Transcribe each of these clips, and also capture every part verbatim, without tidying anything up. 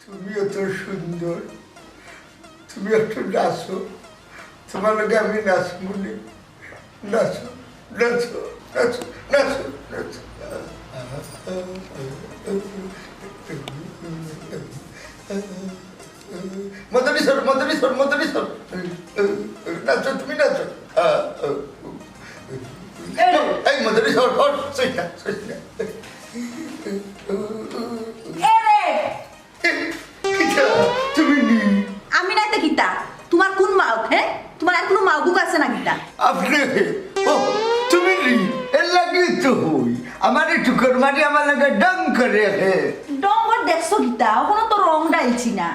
তুমি অত সুন্দর, তুমি একটু নাচো, তোমার লগে আমি নাচমু নে। নাচো, নাচো, নাচো, নাচো, নাচো। মদনী স্বর, মদনী স্বর, মদনী স্বর। নাচো, তুমি নাচো। এই মদনী স্বর, স্বর, সইতা, সইতা। এ রে! কিতা? তুমি নি? আমি নাইতে কিতা? তোমার কোন মাউক, হে? তোমার আর কোনো মাউক আছে না কিতা? আপনি? ও, তুমি নি? এর লাগি তো হই। আমার এই টুকর মারি আমার লগে ডং করে হে। ডং আর দেখছো কিতা? অখনো তো রং ডালছি না।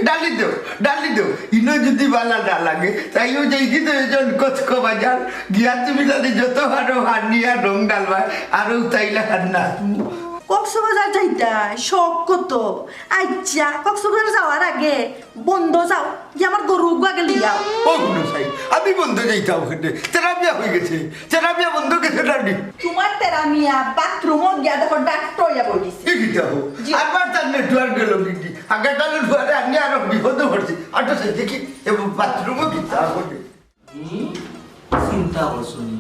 ডালি দেও, ডালি দেও। ইনো যদি বালা না লাগে, তাইও যাই কি দুইজন কচকো বাজার। গিয়া তুমি যদি যত পারো হার নিয়া রং ডালবায়, আর ও তাইলে হার না। কক্সবাজার যাইতায় শখ কত? আচ্ছা, কক্সবাজার যাওয়ার আগে বন্দো যাও, যে আমার গরু উগু আগে লইয়াও। ও হুনো সাই, আমি বন্দো যাইতাম ওখানে। তেরা বিয়া হয়ে গেছে, তেরা বিয়া বন্দো গেছে না নি? তোমার তেরা মিয়া বাথরুমও গিয়া দেখো ডাক্তার হইয়া বই দিছে। কি কিতা হো? জি। আবার তার নেটওয়ার্ক গেল কি? আগে তাহলে দুয়ারে আনি আরো বিপদে পড়ছি। আটো সাই দেখি, এ বাথরুমও কিতা হলে? হুম? চিন্তা করছো নি?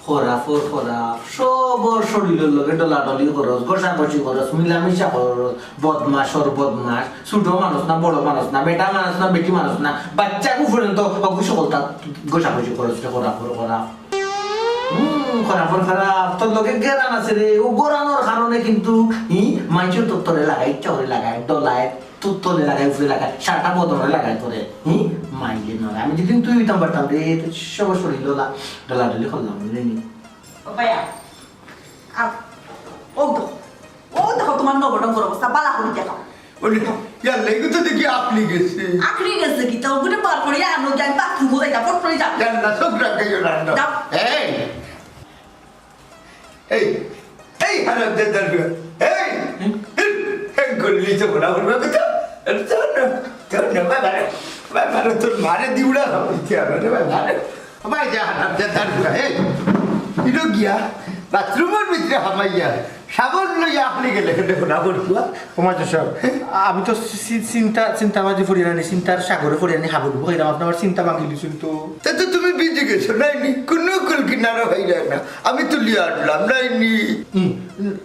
খরাফর খরাফ, সবর শরীরর লগে ডলাডলি করস, ঘষাঘষি করস, মিলামিশা করস, বদমাশর বদমাশ, ছোট মানুষ না, বড় মানুষ না, বেটা মানুষ না, বেটি মানুষ না, বাচ্চাগু পর্যন্ত অগু সকলতা ঘষাঘষি করস রে, খরাফর খরাফ। হুম, খরাফর খরাফ, তোর লগে গেরান আছে রে, ও গেরানর কারণে কিন্তু, ই, মাইনষে তোর তলে লাগায়, ইচ্ছা করে লাগায়, ডলায়, তোর তলে লাগায়, উপরে লাগায়, সারাটা বদনরে লাগায় তোরে। হুম? মাইলে নয়। আমি যেদিন তুই হইতাম পারতাম রে, তো সব শরীর ডলা, ডলাডলি করলাম, বুঝলি নি? ও ভাইয়া, আ, ও দেখো, ও দেখো তোমার নবডঙ্গর অবস্থা, বালা করে দেখো। ওই দেখো, ইয়াল্লা, এগু তো দেখি আপনি গেছে। আপনি গেছে কি? তা ওগুলো বার করে আনো, যাই বাথরুমে যাই, ফট করে যাও। ইয়াল্লা, চোখ রাখে, রান্না। যাও। এই, এই, এই হারামজাদার ঘর। এই, এই, এই গল্লি তো বড় বড় কথা। আরে চল না, চল না, বাবা রে, বাবা রে, তোর মারে দিউড়া হবে, কি হবে রে, বাবা রে। ভাই যা হারামজাদার ঘর, এই, ইনো গিয়া, বাথরুমর ভিতরে হামাইয়া, সাবন লইয়া আপনি গেলে, দেখো না, বলবো। ও মাস্টার সাহেব, আমি তো চি-, চিন্তা, চিন্তা মাঝে পড়ি না নি, চিন্তার সাগরে পড়ি না নি, হাবুডুবু খাইলাম, আপনি আমার চিন্তা ভাঙি দিছেন তো। তা তো তুমি ভিজি গেছো, নাই নি? কোনো কুল কিনারা হইলে না। আমি তুলিয়া আনলাম, নাই নি? হুম,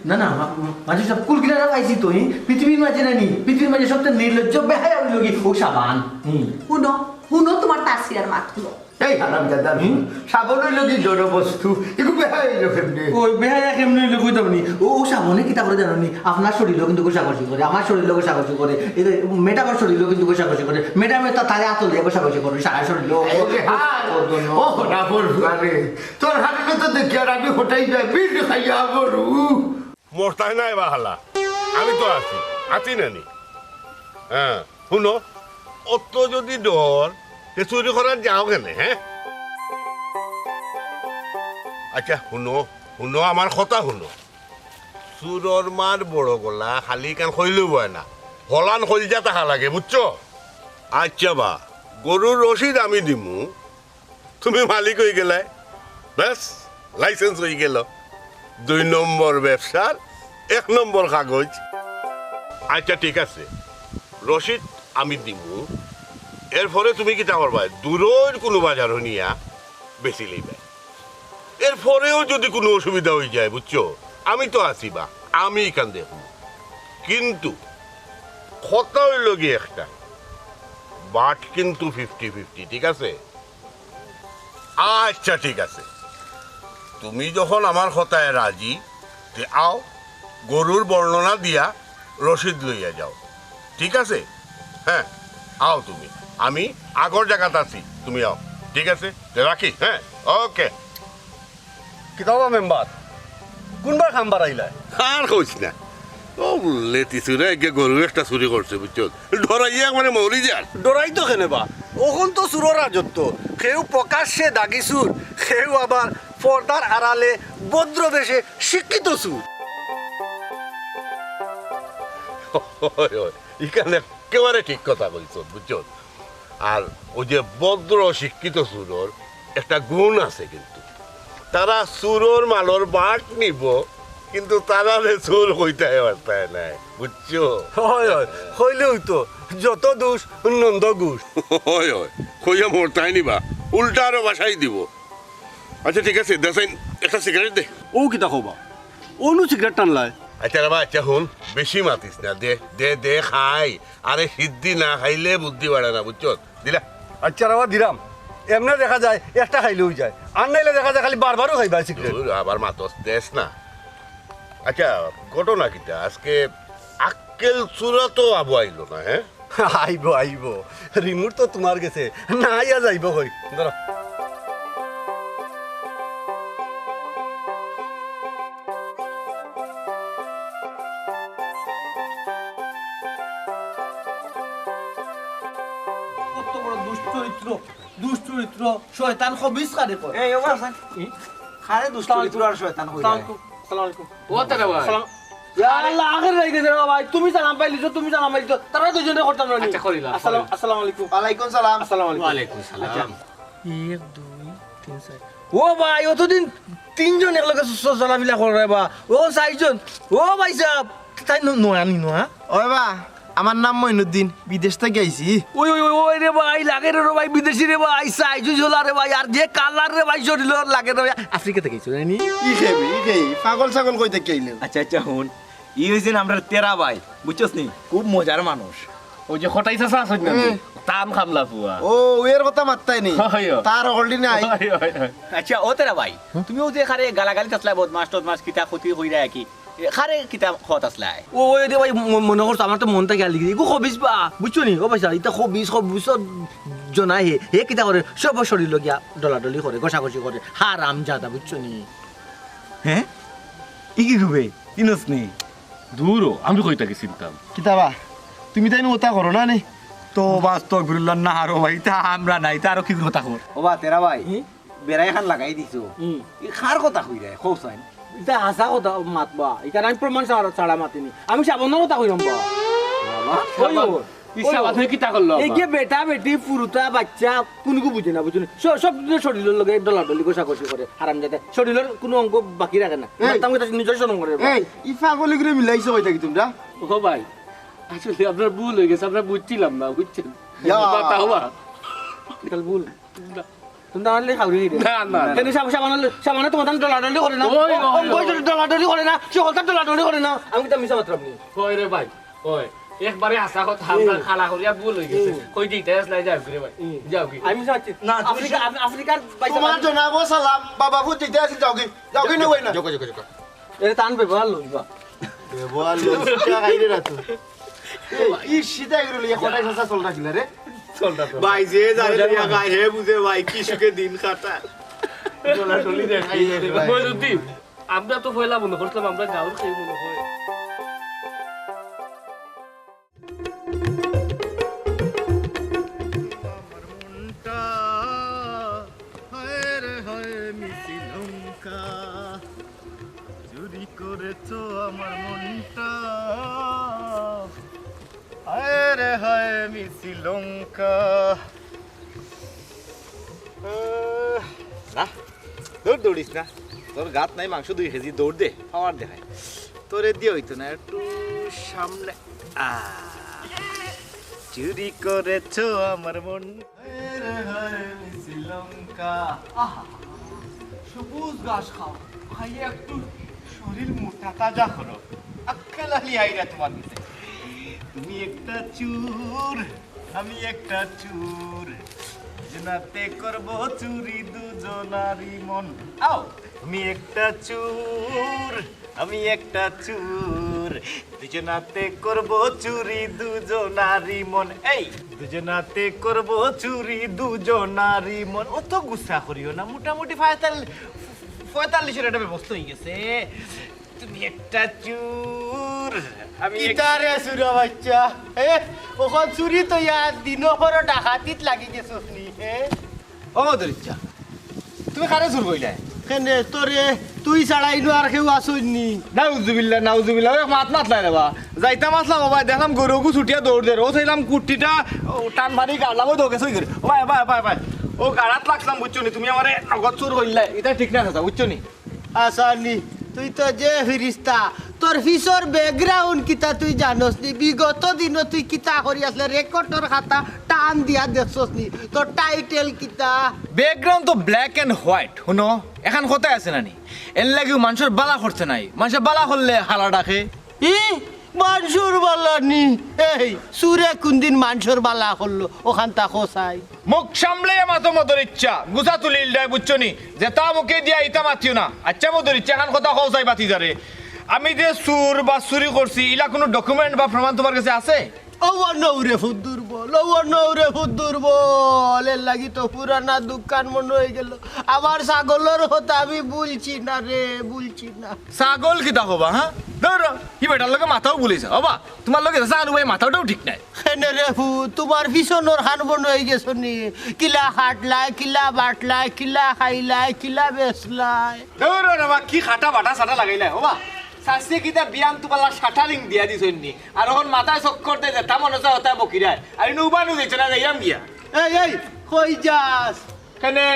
না, না, মা-, মা-, মাঝে সব কুল কিনারা পাইছি তো, হুম? পৃথিবীর মাঝে নাই নি? পৃথিবীর মাঝে সবচেয়ে নির্লজ্জ বেহায়া হইল কি? ও সাবান। হুম। হুনো, হুনো তোমার তাসিরার মাত হুনো। এই হারামজাদা, হুম? সাবন হইল কি জড়বস্তু? এগু বেহায়া হইল কেমনে? ওই বেহায়া কেমনে হইল কইতাম নি? ও, ও সাবনে কিতা করে জানো নি? আপনার শরীরও কিন্তু ঘষাঘষি করে, আমার শরীরও ঘষাঘষি করে, এই যে ম্যাডামের শরীরও কিন্তু ঘষাঘষি করে, ম্যাডামে তো তারে আতল দিয়ে ঘষাঘষি করে, সারা শরীরও। এই যে হায়! ও, ও, ও, না বলবো আরে। তোর হাতে তো দেখি আর আমি হঠাৎ যাই, বিল খাইয়া মরু। মরতায় নাই বাহালা, আমি তো আছি, আছি না নি? হ্যাঁ, হুনো, অত যদি ডর, তে চুরি করার যাও কেনে, হ্যাঁ? আচ্ছা, হুনো, হুনো, আমার কথা হুনো। চুরর মার বড় গলা, খালি কান কইলেও হয় না, হলান কইলজা থাকা লাগে, বুঝছো? আচ্ছা বা, গরুর রশিদ আমি দিমু, তুমি মালিক হই গেলায়, ব্যাস, লাইসেন্স হই গেল, দুই নম্বর ব্যবসার এক নম্বর কাগজ। আচ্ছা, ঠিক আছে, রশিদ আমি দিমু, এরপরে তুমি কিতা করবায়? দূরর কোনো বাজারো নিয়া বেচি লইবায়। এরপরেও যদি কোনো অসুবিধা হই যায়, বুঝছো, আমি তো আছি বা, আমি ইখান দেখমু। কিন্তু কথা হইল গিয়া একটা, বাট কিন্তু ফিফটি ফিফটি, ঠিক আছে? আচ্ছা, ঠিক আছে, তুমি যখন আমার কথায় রাজি, তে আও, গরুর বর্ণনা দিয়া রশিদ লইয়া যাও, ঠিক আছে? হ্যাঁ, আও তুমি, আমি আগর জাগাত আছি, তুমি আও, ঠিক আছে? তে রাখি, হ্যাঁ, ওকে। কিতা বা মেম্বার, কোনবার কাম বাড়াইলায়? আর কইস না, ও লেতি চুরে গিয়া গরু একটা চুরি করছে, বুঝছো? ডরাইয়া একবারে মরি যার। ডরাই তো কেনে বা, অখন তো চুরর রাজত্ব। কেউ প্রকাশ্যে দাগি চুর, কেউ আবার পর্দার আড়ালে ভদ্র বেশে শিক্ষিত চুর। হয়, হয়, ইখান একেবারে ঠিক কথা কইছো, বুঝছো? আর ওই যে ভদ্র শিক্ষিত চুরর একটা গুণ আছে কিন্তু, তারা চুরর মালর বাট নিব, কিন্তু তারারে চোর কইতায় পারতায় নায়, বুঝছো? অয়, অয়, কইলেউ তো, যত দোষ নন্দ ঘোষ। অয়, অয়, কইয়া মরতায় নি বা, উল্টা আরো বাসাই দিব। আচ্ছা, ঠিক আছে, দেশাইন, একটা সিগারেট দে। ও কিতা কও বা? অনো সিগারেট টানলায়? আচ্ছা রে বা, আচ্ছা হুন, বেশি মাতিস না, দে, দে, দে, খাই। আরে সিদ্ধি না খাইলে বুদ্ধি বাড়ে না, বুঝছো? দিলা? আচ্ছা রে বা, দিলাম। এমনে দেখা যায় একটা খাইলেউ যায়, আর নাইলে দেখা যায় খালি বারবারও খাইবা সিগারেট। ধুর, আবার মাতস, দেস না। আচ্ছা, ঘটনা কিতা? আজকে আক্কেল চূড়া তো আবু আইলো না, হ্যাঁ? আইবো, আইবো। রিমোট তো তুমার গেছে, না আইয়া যাইবো কই? ধরো। কত বড় দুশ্চরিত্র, দুশ্চরিত্র, শয়তান খবিস কারে কয়। এই, ওবা আছেন? ই? কারে দুশ্চরিত্র আর শয়তান কইরা? আসসালামু আলাইকুম। আসসালামু আলাইকুম। ও তারা ভাই। সালাম। ইয়া আল্লাহ, আখের রই গেছে রে ভাই। তুমি সালাম পাইলিছো, তুমি সালাম পাইলিছো। তারা দুইজনে করতাম না নি? আচ্ছা, করিলা, আসসালাম, করিলা। আসসালামু আলাইকুম। ওয়ালাইকুম সালাম। আসসালামু আলাইকুম। ওয়ালাইকুম সালাম। আচ্ছা। এক, দুই, তিন, চার। ও ভাই, অতদিন তিনজন একলগে চ-, চ-, চলাফিলা করে রে বা। ও চাইরজন। ও ভাই সাহেব, তাই ন-, নয়া নি নয়া? ওই বা, আমার নাম মইনুদ্দিন, বিদেশ থাকি আইছি। ওই, ওই, ওই, ওই রে ভাই, লাগে রে, রে ভাই, বিদেশি রে ভাই, চাইরজন চলা রে ভাই, আর যে কালার রে ভাই, শরীলর লাগে রে ভাই, আফ্রিকা থাকি আইছো, জানি? ই খেবি, ই খেবি, পাগল ছাগল কই থাকি আইলে? আচ্ছা, আচ্ছা, হুন, ই অইছইন আমরার তেরা ভাই, বুঝছস নি? খুব মজার মানুষ। ওই যে কটাই চাচা আছইন না নি? হুম। তান কামলা পুয়া। ও, এর কথা মাততায় নি। হয়, হয়। তার হকলটি নাই। হয়, হয়, হয়। আচ্ছা, ও তেরা ভাই, তুমি ও যে কারে গালাগালি আছলায়, বদমাশ টদমাশ, কিতা ক্ষতি কইরা কি? এ, কারে কিতা কত আছলায়? ও, ওই রে ভাই, ম-, মনো করছো, আমার তো মন থাকি হালি গেছে। ইগু খবিস বা, বুঝছো নি? ও ভাই সাহেব, ইতা খবিস, খবিস জনা হে। হে কিতা করে? সব শরীলর গিয়া ডলাডলি করে, ঘষাঘষি করে। হারামজাদা, বুঝছো নি? হ্যাঁ? ই কি কবে? চিনস নি? দূর ও, আমি কই থাকি চিনতাম। কিতা বা? তুমি তাইন ওতা করো না নি? তো বাস্তব বিরুল্লাহ না হারো ভাই, তা আমরা নাই, তা আরো কি কথা কর? ও বা, তেরা ভাই, হুম? বেড়া এখান লাগাই দিছো। হুম। ই কার কথা কইরায়, কও চাইন? ইতা হাছা কথা মাতবা, ইতার আমি প্রমাণ ছাড়া, ছাড়া মাতিনি। আমি সাবানর কথা কইরাম বা। বাবা, ওই সাবান। ও। ই ওই সাবান ও। হয়ে কিতা করলো এই আবার? যে বেটা, বেটি, ফুরুতা, বাচ্চা, কুনুগু বুঝে না, বুঝছো নি? স-, সব শরীলর লগে ডলাডলি, ঘষাঘষি করে, হারামজাদা। শরীলর কুনু অঙ্গ বাকি রাখে না। এই। মাততাম কথা নিজর শরম করে বা। এই, ই পাগল ইগুরে মিলাইছো কই থাকি তুমরা? ও ভাই, আসলে আপনার ভুল হয়ে গেছে, আমরা বুঝছিলাম না, বুঝছেন? ইয়া। বাতাও বা। তাহলে ভুল। না। তুমি তাহলে খাওরি নি রে? না, না, না। কেন সাব-, সাবানর, সাবানর তোমার তান ডলাডলি করে না? ওই, ও, ওই, ও, ওই। ডলাডলি করে না, সে হলতা ডলাডলি করে না। আমি তো মিছা মাতরাম নি। কই রে ভাই, কই। একবারে হাছা কথা, আমরা হুম। খালা করিয়া ভুল হয়ে গেছে। হুম। কই দিতে আসলাই যাও রে ভাই। হুম। যাও কি? আমি মিছা মাতছি। না, তুমি আফ্রিকা, সব আফ-, আফ্রিকার ভাই তোমার সাবান। জনাবো সালাম, বাবা ফুট দিতে আসি যাও কি? যাও কি না ওই না? যাও, যাও, যাও, যাও। এরে তান ব্যবহার লইবা। ব্যবহার লইবা, খাইরে না তো। এই, ই সিধা এগুলো লইয়া কটাই চাচা চল রাখিলা রে? চল রাখো। ভাই, যে জানে মজার লইয়া মানুষ। খায়, হে বুঝে ভাই, কি সুখে দিন কাটায়। চলাচলি দেখাই রে ভাই। মইনুদ্দিন, আমরা তো পয়লা মনে করছিলাম, আমরা গাঁওর কেউ মনে হয়। আমার মনটা, হায় রে হায়, মিষ্টি লঙ্কা। চুরি করেছো আমার মনটা, হায় রে হায়, মিষ্টি লঙ্কা। আহ, না, দৌড় দৌড়িস না। তোর গাত নাই মাংস দুই কেজি, দৌড় দে, পাওয়ার দেখায়। তোরে দিয়া হইতো না, একটু সামনে। আহ, চুরি করেছো আমার মন। হায় রে হায়, মিষ্টি লঙ্কা। আহা, সবুজ ঘাস খাও, খাইয়া একটু শরীর মোটা তাজা করো। আক্কেল আলী আইরা তোমার কাছে। তুমি একটা চুর, আমি একটা চুর, দুজনাতে করব চুরি দুজনারই মন। আও, তুমি একটা চুর, আমি একটা চুর, দুজনাতে করব চুরি দুজনারই মন। এই, দুজনাতে করব চুরি দুজনারই মন। অত গুসা করিও না, মোটামুটি পঁয়তাল্লিশ, পঁয়তাল্লিশের একটা ব্যবস্থা হয়ে গেছে। তুমি একটা চুর, আমি এক- কিতারে চুরা বাচ্চা? এ, ওখান চুরি তো ইয়া দিন পর ডাকাতিত লাগি গেছস নি, এ? ও মদরিচ্ছা, তুমি কারে চুর কইলায়? কেনে তোরে, তুই ছাড়া ইনো আর কেউ আছইন নি? নাউজুবিল্লাহ, নাউজুবিল্লাহ, ওই মাত মাতলায় রে বা। যাইতাম আসলাম ও ভাই, দেখলাম গরুগু ছুটিয়া দৌড় দের। ও চাইলাম কুট্টিটা, ও টান মারি গাড়লাম, ওই দৌড় গেছে ওই করে। ও ভাই, ভাই, ভাই, ভাই, ও গাড়াত লাগলাম, বুঝছো নি? তুমি আমারে নগদ চুর কইলায়, ইটা ঠিক না কথা, বুঝছো নি? আচ্ছা, নি, তুই তো যে ফিরিস্তা, তোর পিছর ব্যাকগ্রাউন্ড কিতা তুই জানোস নি? বিগত দিনও তুই কিতা করি আসলে রেকর্ডর খাতা টান দিয়া দেখছস নি? তোর টাইটেল কিতা? ব্যাকগ্রাউন্ড তো ব্ল্যাক অ্যান্ড হোয়াইট। হুনো, এখান কথায় আছে না নি? এর লাগিও মানষর বালা করতে নাই, মানষে বালা করলে হালা ডাকে। ই মানষর বালা নি? এই সুরে কোনদিন মানষর বালা করলো? ওখান তা খোসাই। মুখ সামলাইয়া মাতো মদরিচ্ছা, গুছা তুলি ইলডায় বুঝছো নি? যেতা মুখে দিয়া ইতা মাতিও না। আচ্ছা মদরিচ্ছা, এখান কথা কও চাই বাতি যারে। আমি যে চুর বা চুরি করছি, ইলা কুনু ডকুমেন্ট বা প্রমাণ তুমার গেছে আছে? ও নৌরে ফুত দুর্বল, ও নৌরে ফুত দুর্বল, এর লাগি তো পুরানা দোকান মনে অইগেলো। আমার ছাগলর কথা আমি ভুলছি না রে, ভুলছি না। ছাগল কিতা কবা, হ্যাঁ? ধরো, ই বেটার লগে মাতাও ভুলিছা, ওবা। তুমার লগে জানু ভাই মাথাটাও ঠিক নাই। কেনে রে ফুত, তুমার পিছনর খান বন অইগেছে নি? কিলা খাটলায়, কিলা বাটলায়, কিলা খাইলায়, কিলা বেচলায়? ধরো রে বা, কি খাটা বাটা সাটা লাগাইলায়, ওবা। শাস্তি কিতা বিয়ান তুমাল্লা শাটারিং দিয়া দিছইন নি? আর অখন মাথায় চক্কর দেয় যে তা মনে চায় ওতায় বকিরায়। আর ইনো উবানু দিছে না, যাইরাম গিয়া। এই, এই, কই যাস? কেনে?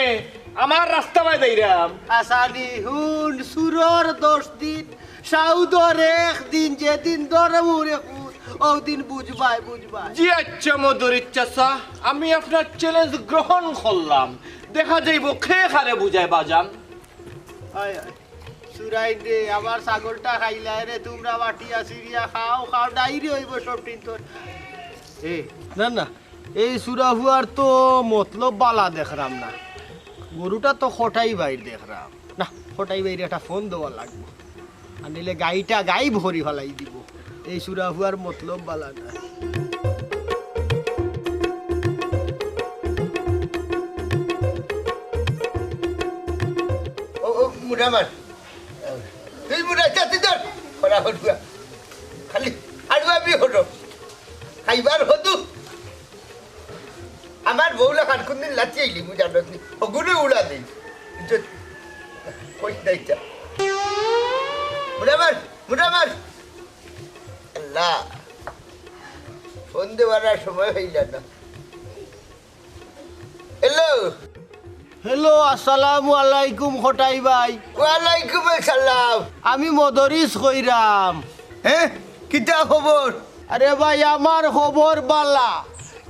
আমার রাস্তা বায় যাইরাম। আসানি হুন, চুরর দশ দিন, সাউদর এক দিন, যেদিন ধরে মুরে খুন, ওদিন বুঝবায়, বুঝবায়। জি আচ্ছা, মদরিচ্ছা চাচা, আমি আপনার চ্যালেঞ্জ গ্রহণ করলাম। দেখা যাইব কে কারে বুঝায় বাজান। আয়, আয়। চুরাইন রে, আমার ছাগলটা খাইলায় রে, তুমরা বাটিয়া ছিড়িয়া খাও, খাও, ডাইরি অইব সব টিন তোর। এ, না, না, এই চুরা ফুয়ার তো মতলব বালা দেখরাম না। গরুটা তো কটাই ভাইর দেখরাম। না, কটাই ভাইরে একটা ফোন দেওয়া লাগবো। আর নাইলে গাইটা গাইব করি ফালাই দিব। এই চুরা ফুয়ার মতলব বালা না। ও, ও, মুরামার। তুই মুরা চাতি ধর। করা হটুয়া। খালি আড়ুয়া বি হটো। খাইবার হতু। আমার বউলা খান কোনদিন লাতি আইলি, বুঝা নদনি। ওগুলো উড়া দেই। ইজ্জত। কইস না ইচ্ছা। মুরামার, মুরামার। আল্লাহ। ফোন দেওয়ার আর সময় হইল না। হ্যালো। হ্যালো, আসসালামু আলাইকুম কটাই ভাই। ওয়ালাইকুম আসসালাম। আমি মদরিস কইরাম। হ্যাঁ, কিতা খবর? আরে ভাই, আমার খবর বালা,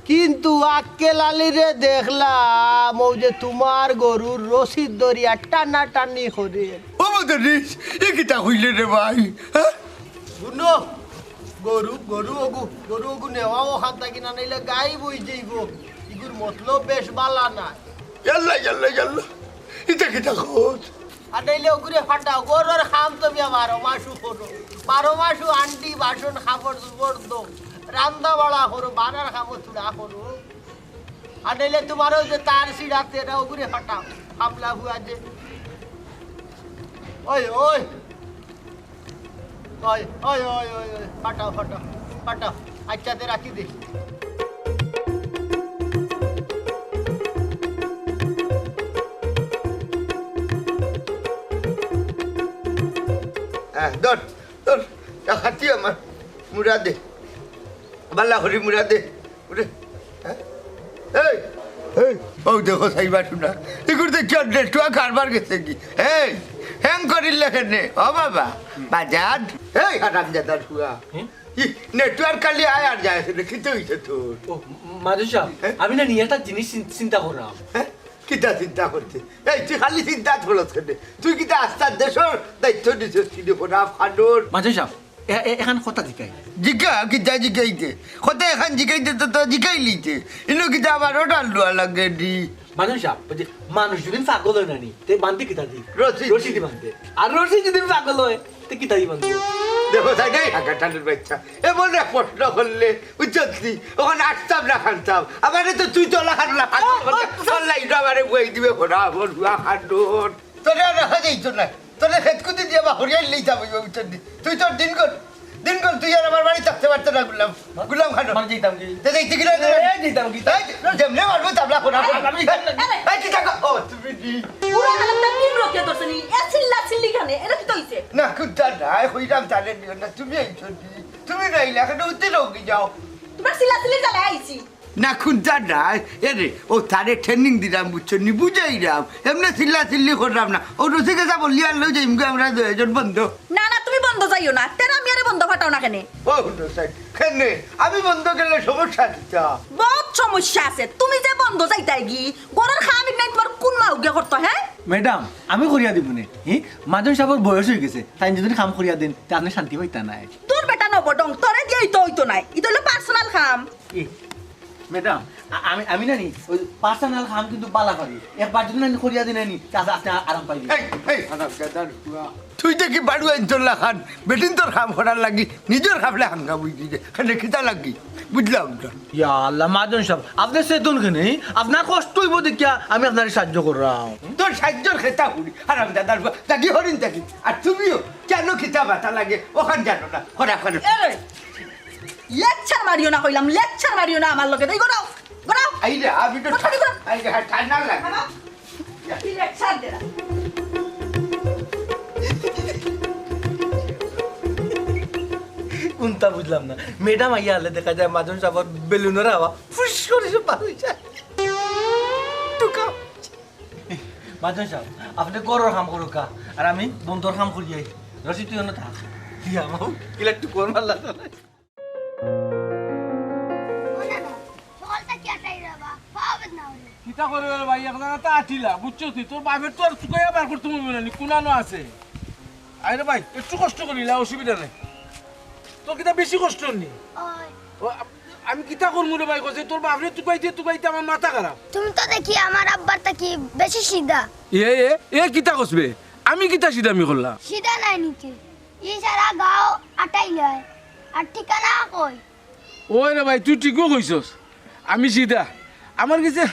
কিন্তু আক্কেল আলীরে দেখলাম অউ যে তুমার গরুর রশিদ ধরিয়া টানাটানি করে। ও মদরিস, ই কিতা কইলে রে ভাই? হ্যাঁ? হুনো, গরু, গরু ওগু, গরু ওগু নেওয়া অখান থাকি, না নাইলে গাইব অই যাইব। ইগুর মতলব বেশ বালা না। ইয়াল্লা, ইয়াল্লা, ইয়াল্লা। ইতা কিতা কস? আর নাইলে ওগুরে ফাটাও, গরুর কাম তো মিয়া বারো মাসও করো। বারো মাসও আন্ডি, বাসন, কাপড় চোপড় দো, রান্দা বাড়া করো, বানার কামও চুড়া করো। আর নাইলে তুমারও যে তার সিঁড়াতে এটা ওগুরে ফাটাও, হামলা হুয়া যে। ওই, ওই। ওই, ওই, ওই, ওই, ওই, ফাটাও, ফাটাও, ফাটাও। আচ্ছা, তে রাখি দে। হ্যাঁ, ধর, ধর, তা খাতি আমার মুরা দে। বালা করি মুরা দে। ওরে, হ্যাঁ? এই, এই, ও দেখো, সাইবা শোনা। এগুলো তো কি নেটওয়ার্ক কারবার গেছে কি? এই, হ্যাং করিল লেখে নে। ও বাবা, বাজার। এই, হারামজাদার ফুয়া। হুম? ই নেটওয়ার্ক খালি আয় আর যায়, আসলে কিতা হইছে তোর? ও, মাদু সাহেব, হ্যাঁ? আমি না নিয়ে একটা জিনিস চিন-, চিন্তা করলাম। হ্যাঁ? কিতা চিন্তা করতে? এই, তুই খালি চিন্তা করস কেনে? তুই কিতা আস্তা দেশর দায়িত্ব নিছস কিনে করা ফানোর? মাদু সাহেব, এ-, এ-, এখান কথা জিকাই। জিকা, কিতা জিকাইতে? কথা এখান জিকাইতে তো, তো জিকাই লিতে। ইনো কিতা আবার ওটার লুয়া লাগে দি? মাদু সাহেব, ওই যে মানুষ যদি পাগল হয় না নি, তে বান্ধে কিতা দি? রশি। রশি দি বান্ধে। আর রশি যদি পাগল হয়, তে কিতা দি বান্ধে? দেখো, তাই নাই, হাগাটানের বাচ্চা। এমন এক প্রশ্ন করলে, বুঝছস নি? ওখানে আসতাম না, খানতাম। আমারে তো তুই তো লাখান লাখান ও, করলে, ও, তোর লাইট আমারে বই দিবে, ঘোড়া, ঘোড়া, খান্ডন। তোরে আর রাখা যাইতো না। তোরে খেত কুতি দিয়া বা হরিয়াই লই যাবো, বুঝছস নি? তুই তোর দিন কর। দিন কর, তুই আর আমার বাড়ি থাকতে পারতে না, গুলাম। গুলাম খান। মানে যাইতাম কি? তে যাইতে কি না? এ, যাইতাম কি? এই, যেমনে মারবো, তাবলা খোনা খোনা। আমি যাইতাম না। এই, কি টাকা? ও, তুমি দি। পুরা হালাতটা তিন রকিয়া ধরছে নি। এ চিল্লা চিল্লি খানে। এটা কি তো হইছে? না, কুত্তা না, কইরাম তারে নিও না, তুমি আইছো দি। তুমি নাইলে এখন উঠতে রোগী যাও। তোমরা চিল্লা চিল্লি জ্বালায় আইছি। না, কুন্তা নাই। এরে, ও তারে training দিরাম, বুঝছো নি? বুঝাইরাম। এমনে চিল্লা চিল্লি কররাম না। ও রসিকে যা বললি আর লই যাইমু গো আমরা দুইজন বন্ধ। না, না, তুমি বন্ধ যাইও না। তেরা মিয়ারে বন্ধ ফাটাও না কেনে? ও হুনো সাইড, কেনে? আমি বন্ধ গেলে সমস্যা কিতা? বহুত সমস্যা আছে। তুমি যে বন্ধ যাইতায় গি, ঘরর কাম ইগনাইন তোমার কুন মাউগে করতো, হে? ম্যাডাম, আমি করিয়া দিমু নে। হি, মাজন সাবর বয়স অইগেছে, তাইন যদি কাম করিয়া দেইন, তে আপনে শান্তি পাইতা নায়। তোর বেটা নবডং, তোরে দিয়া ইতো অইতো নায়। ইতো অইলো personal কাম। ই, ম্যাডাম, আ-, আমি, আমি নানি, ওই personal কাম কিন্তু বালা পারি। একবার যদি নানি করিয়া দেইন নানি, তে আস্তে আস্তে আ-, আরাম পাইবি। এই, এই, হারামজাদার পুয়া। তুই দেখি বাড়ু আইন তোর লাখান, বেটিন্তর কাম করার লাগি, নিজর কামলে হাঙ্গা বুঝি দে। কেনে কিতা লাগি? বুঝলাম না। ইয়া আল্লাহ, মাজন সাব, আপনে চেতন কেনে? আপনার কষ্ট অইবো দেখিয়া আমি আপনারে সাহায্য কররাম। তোর সাহায্যর খেতা হুনি, হারামজাদার পুয়া, জাগি হরিণ জাগি। আর তুমিও কেনে কিতা বাতা লাগে, ওখান জানো না, করা করে। এরে, lecture মারিও না কইলাম, lecture মারিও না আমার লগে। এই গড়াও, গড়াও। এই রে, আমি তো কথা বলো। এই রে, হ্যাঁ, ঠান্ডা লাগে। বাবা, কি lecture দেরা? কুন্তা বুঝলাম না। ম্যাডাম আইয়া হারলে দেখা যায় মাজন সাবর বেলুনর হাওয়া ফুস করি সব বার অই যায়। টুকা। মাজন সাব, আপনে ঘরর কাম করউক্কা, আর আমি বন্দর কাম করি আই। রশিদ, তুই অনো থাক। দিয়া মামু, ইলা একটু কর মারলা তো। ও না, না, সকাল থাকি আটাই রে বা, পাও বেদনা অইলো। কিতা করবে রে ভাই, একলা তো আটিলা, বুঝছো তুই? তোর বাপের তো আর চুকাইয়া বার করতে অইবো না নি, কুনানো আছে। আরে ভাই, একটু কষ্ট করিলা, অসুবিধা নাই। তোর কিতা বেশি কষ্ট নি? ওই। ও, আপ-, আমি কিতা করমু রে ভাই, কইছে তোর বাপরে তুকাইতে তুকাইতে আমার মাথা খারাপ। তুমি তো দেখি আমার আব্বার থাকি বেশি সিধা। এ, এ, এ কিতা কসবে? আমি কিতা সিধামি করলাম? সিধা নাই নিতে। ই সারা গাঁও আটাই লয়। আর ঠিকানা কই? ওই রে ভাই, তুই ঠিকও কইছস। আমি সিধা। আমার গেছে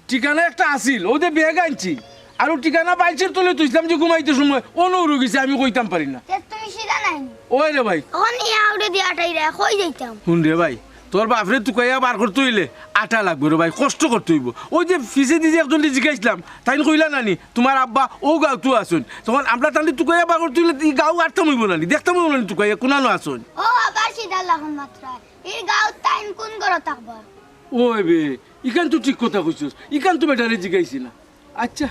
ঠিকানা একটা আছিল, অউ যে ব্যাগ আনছি। আর অউ ঠিকানা বালিশর তলে থইছলাম যে ঘুমাইতে সময়, অনো উড়ি গেছে, আমি কইতাম পারি না। তে তুমি সিধা নাই নি? ওই রে ভাই। অখন ইয়া উড়ে দিয়া আটাই রে, কই যাইতাম? হুন রে ভাই, তোর বাপরে তুকাইয়া বার করতে অইলে আটা লাগবো রে ভাই, কষ্ট করতে অইবো। অউ যে পিছেদি যে একজনরে জিগাইছলাম, তাইন কইলা না নি, তুমার আব্বা অউ গাঁওত আছইন। তখন আমরা তানরে তুকাইয়া বার করতে অইলে ই গাঁও আটতাম অইবো না নি, দেখতাম অইবো না নি তুকাইয়া কুনানো আছইন। ও আবার সিধা লাখান মাতরা, ই গাঁওত তাইন কুন ঘরো থাকবা? ওই বে, ইখান তো ঠিক কথা কইছস, ইখান তো বেটারে জিগাইছি না। আচ্ছা,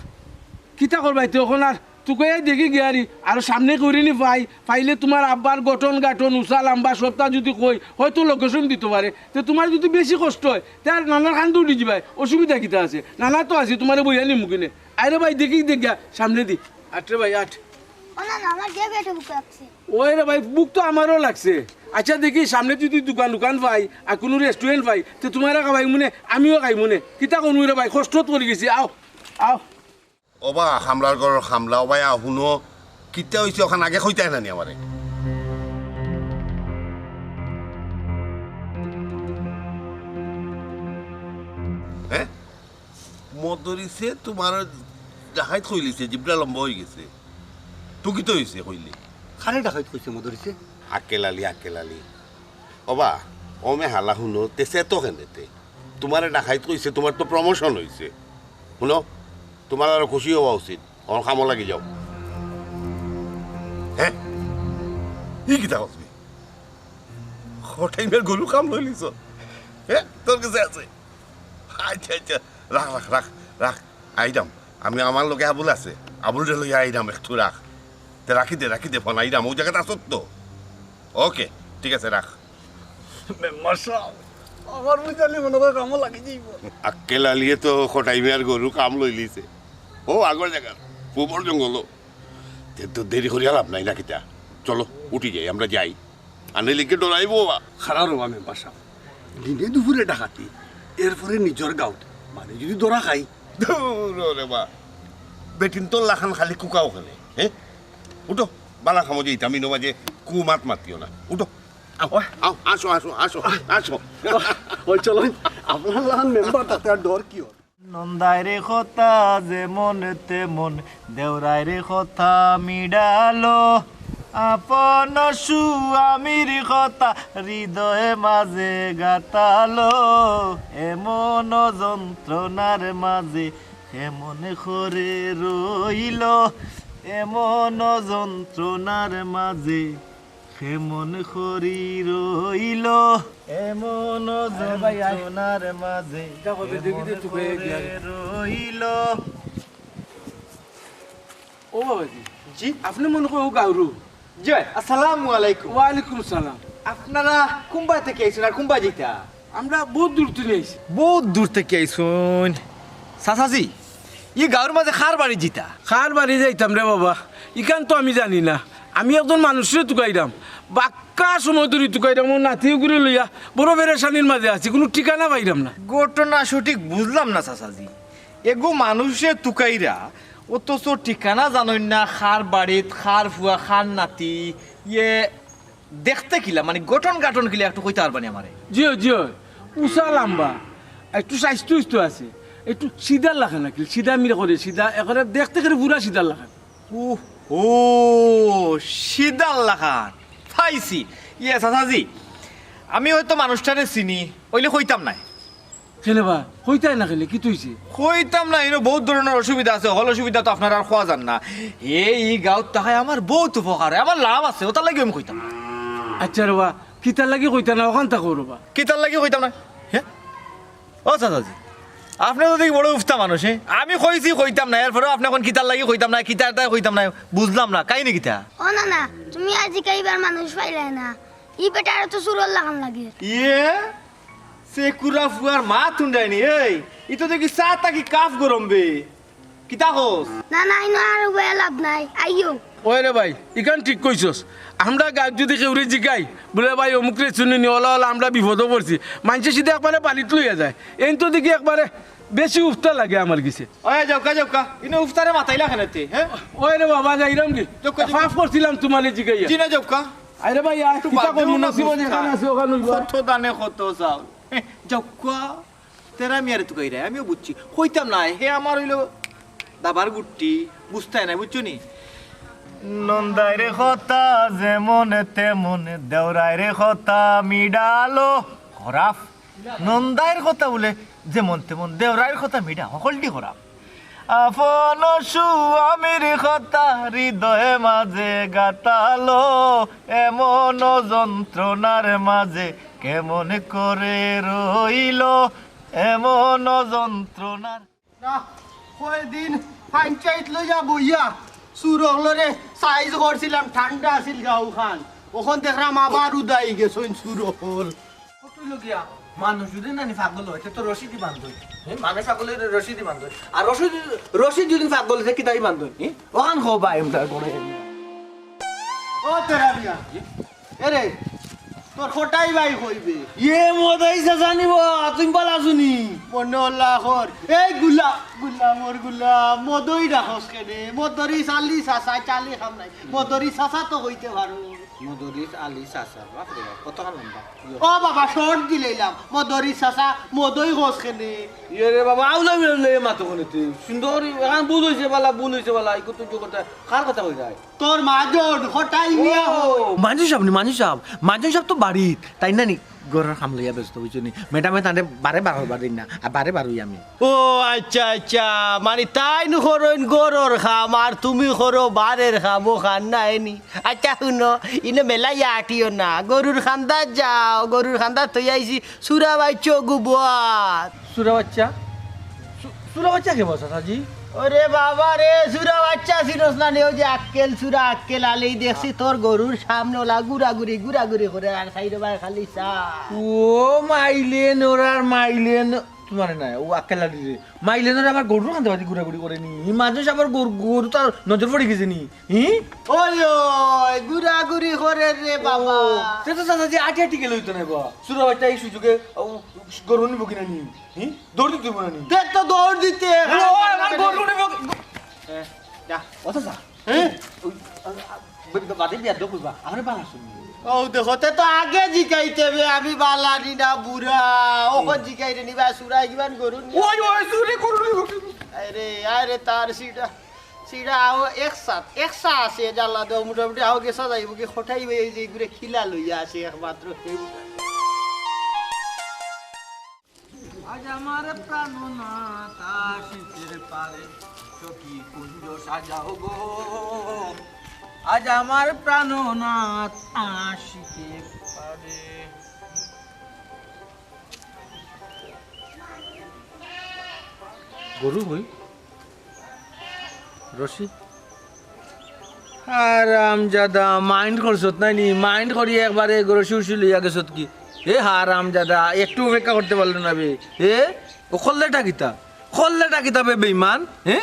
কিতা করবায় তে অখন? আর তুকাইয়া দেখি গিয়ারি, আর সামনে করি নি পাই, পাইলে তুমার আব্বার গঠন গাঠন, উচা লাম্বা সবতা যুদি কই, হয়তো location দিতো পারে। তে তুমার যুদি বেশি কষ্ট অয়, তে আর নানার কান্দো উঠি যিবায়, অসুবিধা কিতা আছে? নানা তো আছি, তুমারে বইয়া নিমু কিনে। আরে ভাই, দেখি দেখ গিয়া, সামনেদি। আট রে ভাই, আট। ও না, না, আমার যে পেটে ভুক লাগছে। ওই রে ভাই, ভুক তো আমারও লাগছে। আচ্ছা, দেখি সামনে যুদি দোকান-উকান পাই, আর কুনু restaurant পাই, তে তুমারে খাবাইমু নে, আমিও খাইমু নে। কিতা করমু রে ভাই, কষ্টত পড়ি গেছি। আও, আও। ওবা, কামলার ঘরর কামলা, ওবা, আও, হুনো, কিতা অইছে অখান আগে কইতায় না নি আমারে? হে? মদরিছে তুমার ডাকাইত কইলিছে, জিবটা লম্বা অইগেছে। তো কিতা অইছে কইলে? কারে ডাকাইত কইছে মদরিছে? আক্কেল আলী, আক্কেল আলী। ওবা, ও মে হালা হুনো, তে চেতো কেনে তে? তুমারে ডাকাইত কইছে, তুমার তো promotion অইছে। হুনো, তুমার আরো খুশি অওয়া উচিত। অখন কামো লাগি যাও। হে? ই কিতা কস বে? কটাই মিয়ার গরু কাম লইলিছ? হে? তোর গেছে আছে? আচ্ছা, আচ্ছা, রাখ, রাখ, রাখ, রাখ। আইরাম, আমি আমার লগে আবুল আছে, আবুলরে লইয়া আইরাম, একটু রাখ। তে রাখি দে, রাখি দে ফোন, আইরাম, অউ জাগাত আছত তো। ওকে, ঠিক আছে, রাখ। মেম্বার সাব, আমার বুঝালি মনে অয় কামো লাগি যাইবো। আক্কেল আলিয়ে তো কটাই মিয়ার গরু কাম লইলিছে। ও আগর জাগাত, পুবর জঙ্গলো। তে তো দেরি করিয়া লাভ নাই না কিতা? চলো, উঠি যাই, আমরা যাই। আনে লিখে ডরাইবো বা। খাড়া রবা মেম্বার সাব। দিনে দুপুরে ডাকাতি, এরপরে নিজর গাঁওত। মানে যুদি ধরা খাই। দূর রে বা। বেটিন্তর লাখান খালি কুকাও কেনে, হে? উঠো, বালা কামো যাইতাম, ইনো মাঝে কুমাত মাতিও না। উঠো। আও, আও, আসো, আসো, আসো, আসো। ওই চলো, আপনার লাখান মেম্বার তাতে আর ডর কিওর? নন্দাইর কথা যেমন তেমন, দেওরাইর কথা মিডালো, আপন স্বামীর কথা হৃদয় মাঝে গাতালো, এমন যন্ত্রণার মাঝে কেমন করে রইল, এমন যন্ত্রণার মাঝে। কেমন করি রইল এমন আরে ভাই, আয়। যন্ত্রণার মাঝে, এটা কবে দেখি দে কেমন তুই ভাই করে গিয়া রে। রইল। ও বাবাজি, জি? আপনি মনে কয় ও গাউরু? জি, আসসালামু আলাইকুম। ওয়ালাইকুম সালাম। আপনারা কুম্বা থেকে আইছেন আর কুম্বা যেতা? আমরা বহুত দূর থেকে আইছি। বহুত দূর থেকে আইছুন। চাচাজি, ই গাউর মাঝে কার বাড়ি যেতা? কার বাড়ি যাইতাম রে বাবা, ইখান তো আমি জানি না। আমি একজন মানুষরে তুকাইরাম, বাক্কা সময় ধরি তুকাইরাম, ও নাতিগুরে লইয়া বড় পেরেশানির মাঝে আছি, কুনু ঠিকানা পাইরাম না। ঘটনা সঠিক বুঝলাম না চাচাজি। এগু মানুষরে তুকাইরা, অথচ ঠিকানা জানইন না, কার বাড়িত, কার ফুয়া, কার নাতি, ইয়ে দেখতে কিলা, মানে গঠন গাঠন কিলা একটু কইতা পারবানি আমারে? জি অয়, জি অয়, উচা লাম্বা, একটু স্বাস্থ্য উস্থ্য আছে, একটু সিদার লাখান নাকি, সিদা মিরা করে, সিদা একরে দেখতে করে পুরা সিদার লাখান। ও, ও, সিদার লাখান, পাইছি। ইয়ে চাচাজি, আমি হয়তো মানুষটারে চিনি, অইলে কইতাম নায়। কেনে বা? কইতায় না কেনে? কিতা অইছে? কইতাম না, ইনো বহুত ধরনের অসুবিধা আছে। হকল অসুবিধা তো আপনার আর কওয়া যার না। হে ই গাউত থাকায় আমার বহুত উপকার অয়, আমার লাভ আছে, অটার লাগি আমি কইতাম না। আচ্ছা রে বা, কিতার লাগি কইতা না, অখান থাকো রে বা। কিতার লাগি কইতাম না? হে? ও চাচাজি, আপনে তো দেখি বড় উফতা মানুষ, হে? আমি কইছি কইতাম না, এরপরেও আপনে অখন কিতার লাগি কইতাম না, কিতার তাই কইতাম না, বুঝলাম না, কাহিনী কিতা? ও না না, তুমি আজ কাইবার মানুষ পাইলায় না। ই বেটারে তো চুরর লাখান লাগে। ইয়ে? সে কুড়া ফুয়ার মা তুন্ডায়নি, এই, ই তো দেখি চা থাকি কাফ গরম বে। কিতা কস? না, না, ইনো আর উবাইয়া লাভ নাই, আইও। ওই রে ভাই, ইখান ঠিক কইছস। আমরা গাউত যুদি কেউরে জিগাই, বুলে, "ভাই, অমুকরে চিনো নি, অলা অলা আমরা বিপদো পড়ছি।" মানষে সিধা একবারে বাড়িত লইয়া যায়। এইন তো দেখি একবারে বেশি উফতা লাগে আমার গেছে। ওই যাউক্কা, যাউক্কা, ইনো উফতারে মাতাইলা কেনে তে, হে? ওই রে বাবা, যাইরাম কি? যাউক্কা, যাউক্কা। পাপ করছিলাম তুমারে জিগাইয়া। জি না, যাউক্কা। আরে ভাই, আয়, একটু কিতা বাদ দেও কইমু, না, নসিবো বুঝতা। যেখান আছে, অখান অইবো। কত দানে কত চাউল। হে, যাউক্কা, তেরা মিয়ারে তুকাইরায়, আমিও বুঝছি। কইতাম না, হে আমার অইলো দাবার গুট্টি, বুঝতায় না, বুঝছো নি? নন্দাইর কথা যেমন তেমন, দেওরাইর কথা মিডালো খরাফ। নন্দাইর কথা বুলে যেমন তেমন, দেওরাইর কথা মিডা, হকলটি খরাফ। আপন স্বামীর কথা হৃদয়ে মাঝে গাতালো, এমন যন্ত্রণার মাঝে কেমন করে রইল, এমন যন্ত্রণার। না, কয়দিন পঞ্চায়েত লইয়া বইয়া চুর অকলরে সাইজ করছিলাম, ঠান্ডা আছিল গাঁওখান। অখন দেখরাম আবার উদাই গেছইন চুর অকল। কত লগিয়া মানুষ যদি নানি পাগল অয়, তে তো রশি দি বান্ধইন। হে, মানুষ পাগল অইলে রশি দি বান্ধইন। আর রশি দি, রশি যদি পাগল অয়, তে কিতা দি বান্ধইন? হে? অখান কও বা, এমদার করে। ও তেরা মিয়া, এরে, তোর কটাই ভাই কইবে। ইয়ে মদই চাচা নি বা, তুমি বালা আছো নি? মনে অলা কর। এই গুলা, গুলা, মোর গুলা, মদই রাখস কেনে? মদরি চালি চাচা, চালি খাম নাই। মদরি চাচা তো কইতে পারো। মদরিছ আলী চাচা, বাপরে বাপ, কতখান লম্বা। ইয়ো। ও বাবা, শর্ট দিলাইলাম। মদরিছ চাচা, মদই কস কেনে? ইয়ে রে বাবা, আউলা মিলে মাতো কেনে তুই? সুন্দর, অখান ভুল অইছে বালা, ভুল অইছে বালা, ইকো তুই কথা, কার কথা কইরায়? তোর মাজন, কটাই মিয়া ও, অয়। মাজন সাব নি, মাজন সাব। মাজন সাব তো বাড়িত, তাইন নানি ঘরর কাম লইয়া ব্যস্ত, বুঝছো নি? ম্যাডামে তানরে বারে বার অইবার দেইন না, আর বারে বার অই আমি। ও আচ্ছা, আচ্ছা, মানে তাইন করইন ঘরর কাম আর তুমি করো বারের কাম, অখান নায় নি? আচ্ছা হুনো, ইনো মেলাইয়া আটিও না, গরুর কান্দাত যাও, গরুর কান্দাত থইয়া আইছি চুরা বাইচ্চা গুবত। চুরা বাইচ্চা? চু-, চুরা বাইচ্চা কে বা চাচাজি? ওরে বাবা রে, চুরা বাইচ্চা চিনস না নি? অউ যে আক্কেল, চুরা আক্কেল আলী, দেখছি তোর গরুর সামনে অলা ঘুরাঘুরি, ঘুরাঘুরি করে আর সাইডে বায় খালি চা। ও মাইলেন, ওরার মাইলেন, তুমারে নায়, অউ আক্কেল আলী রে। মাইলেনরে আমার গরুর কান্দাবাদি ঘুরাঘুরি করে নি। ই মাজন সাবর গরু, গরু তার নজর পড়ি গেছে নি। হি? ওই, ওই, ঘুরাঘুরি করে রে বাবা। ও, তে তো চাচাজি আটি আটি গেলে অইতো নায় বা। চুরা বাইচ্চা ই সুযোগে, ও, গরু নিবো কিনা নি? হি? দৌড় দিতে অইবো না নি? তে তো দৌড় দিতে। ও, আমার গরু নিবো কি-, এ, যা। ও চাচা। হে? ওই, আ, আ, বে-, বাদে বিয়া দো কইবা। আমারে বালা শুনি। ও দেখো, তে তো আগে জিকাইতে অইবে, আমি বালা নি না বুড়া। অখন জিকাইরে নি বা চুরায় কিমান গরু নি। ওই, ওই, চুরি গরু নিবো কি? আরে, আরে, তার সিটা। সিটা আও এক সাত, এক সা আছে, জ্বালা দেও, মোটামুটি আও গেছা যাইবো কি, কটাই ভাই এই যে ঘুরে খিলা লইয়া আছে একমাত্র। আজ আমার প্রাণনাথ আসিতের পারে, সখী কুঞ্জ সাজাও গো। আজ আমার প্রাণনাথ আসিতে পারে। গরু কই? রশি? হারামজাদা, mind করছত নায় নি? Mind করি একবারে গরু রশি উশি লইয়া গেছত কি? এ হারামজাদা, একটু অপেক্ষা করতে পারলো না বে। এ? ও করলেটা কিতা? করলেটা কিতা বে বেইমান? হে?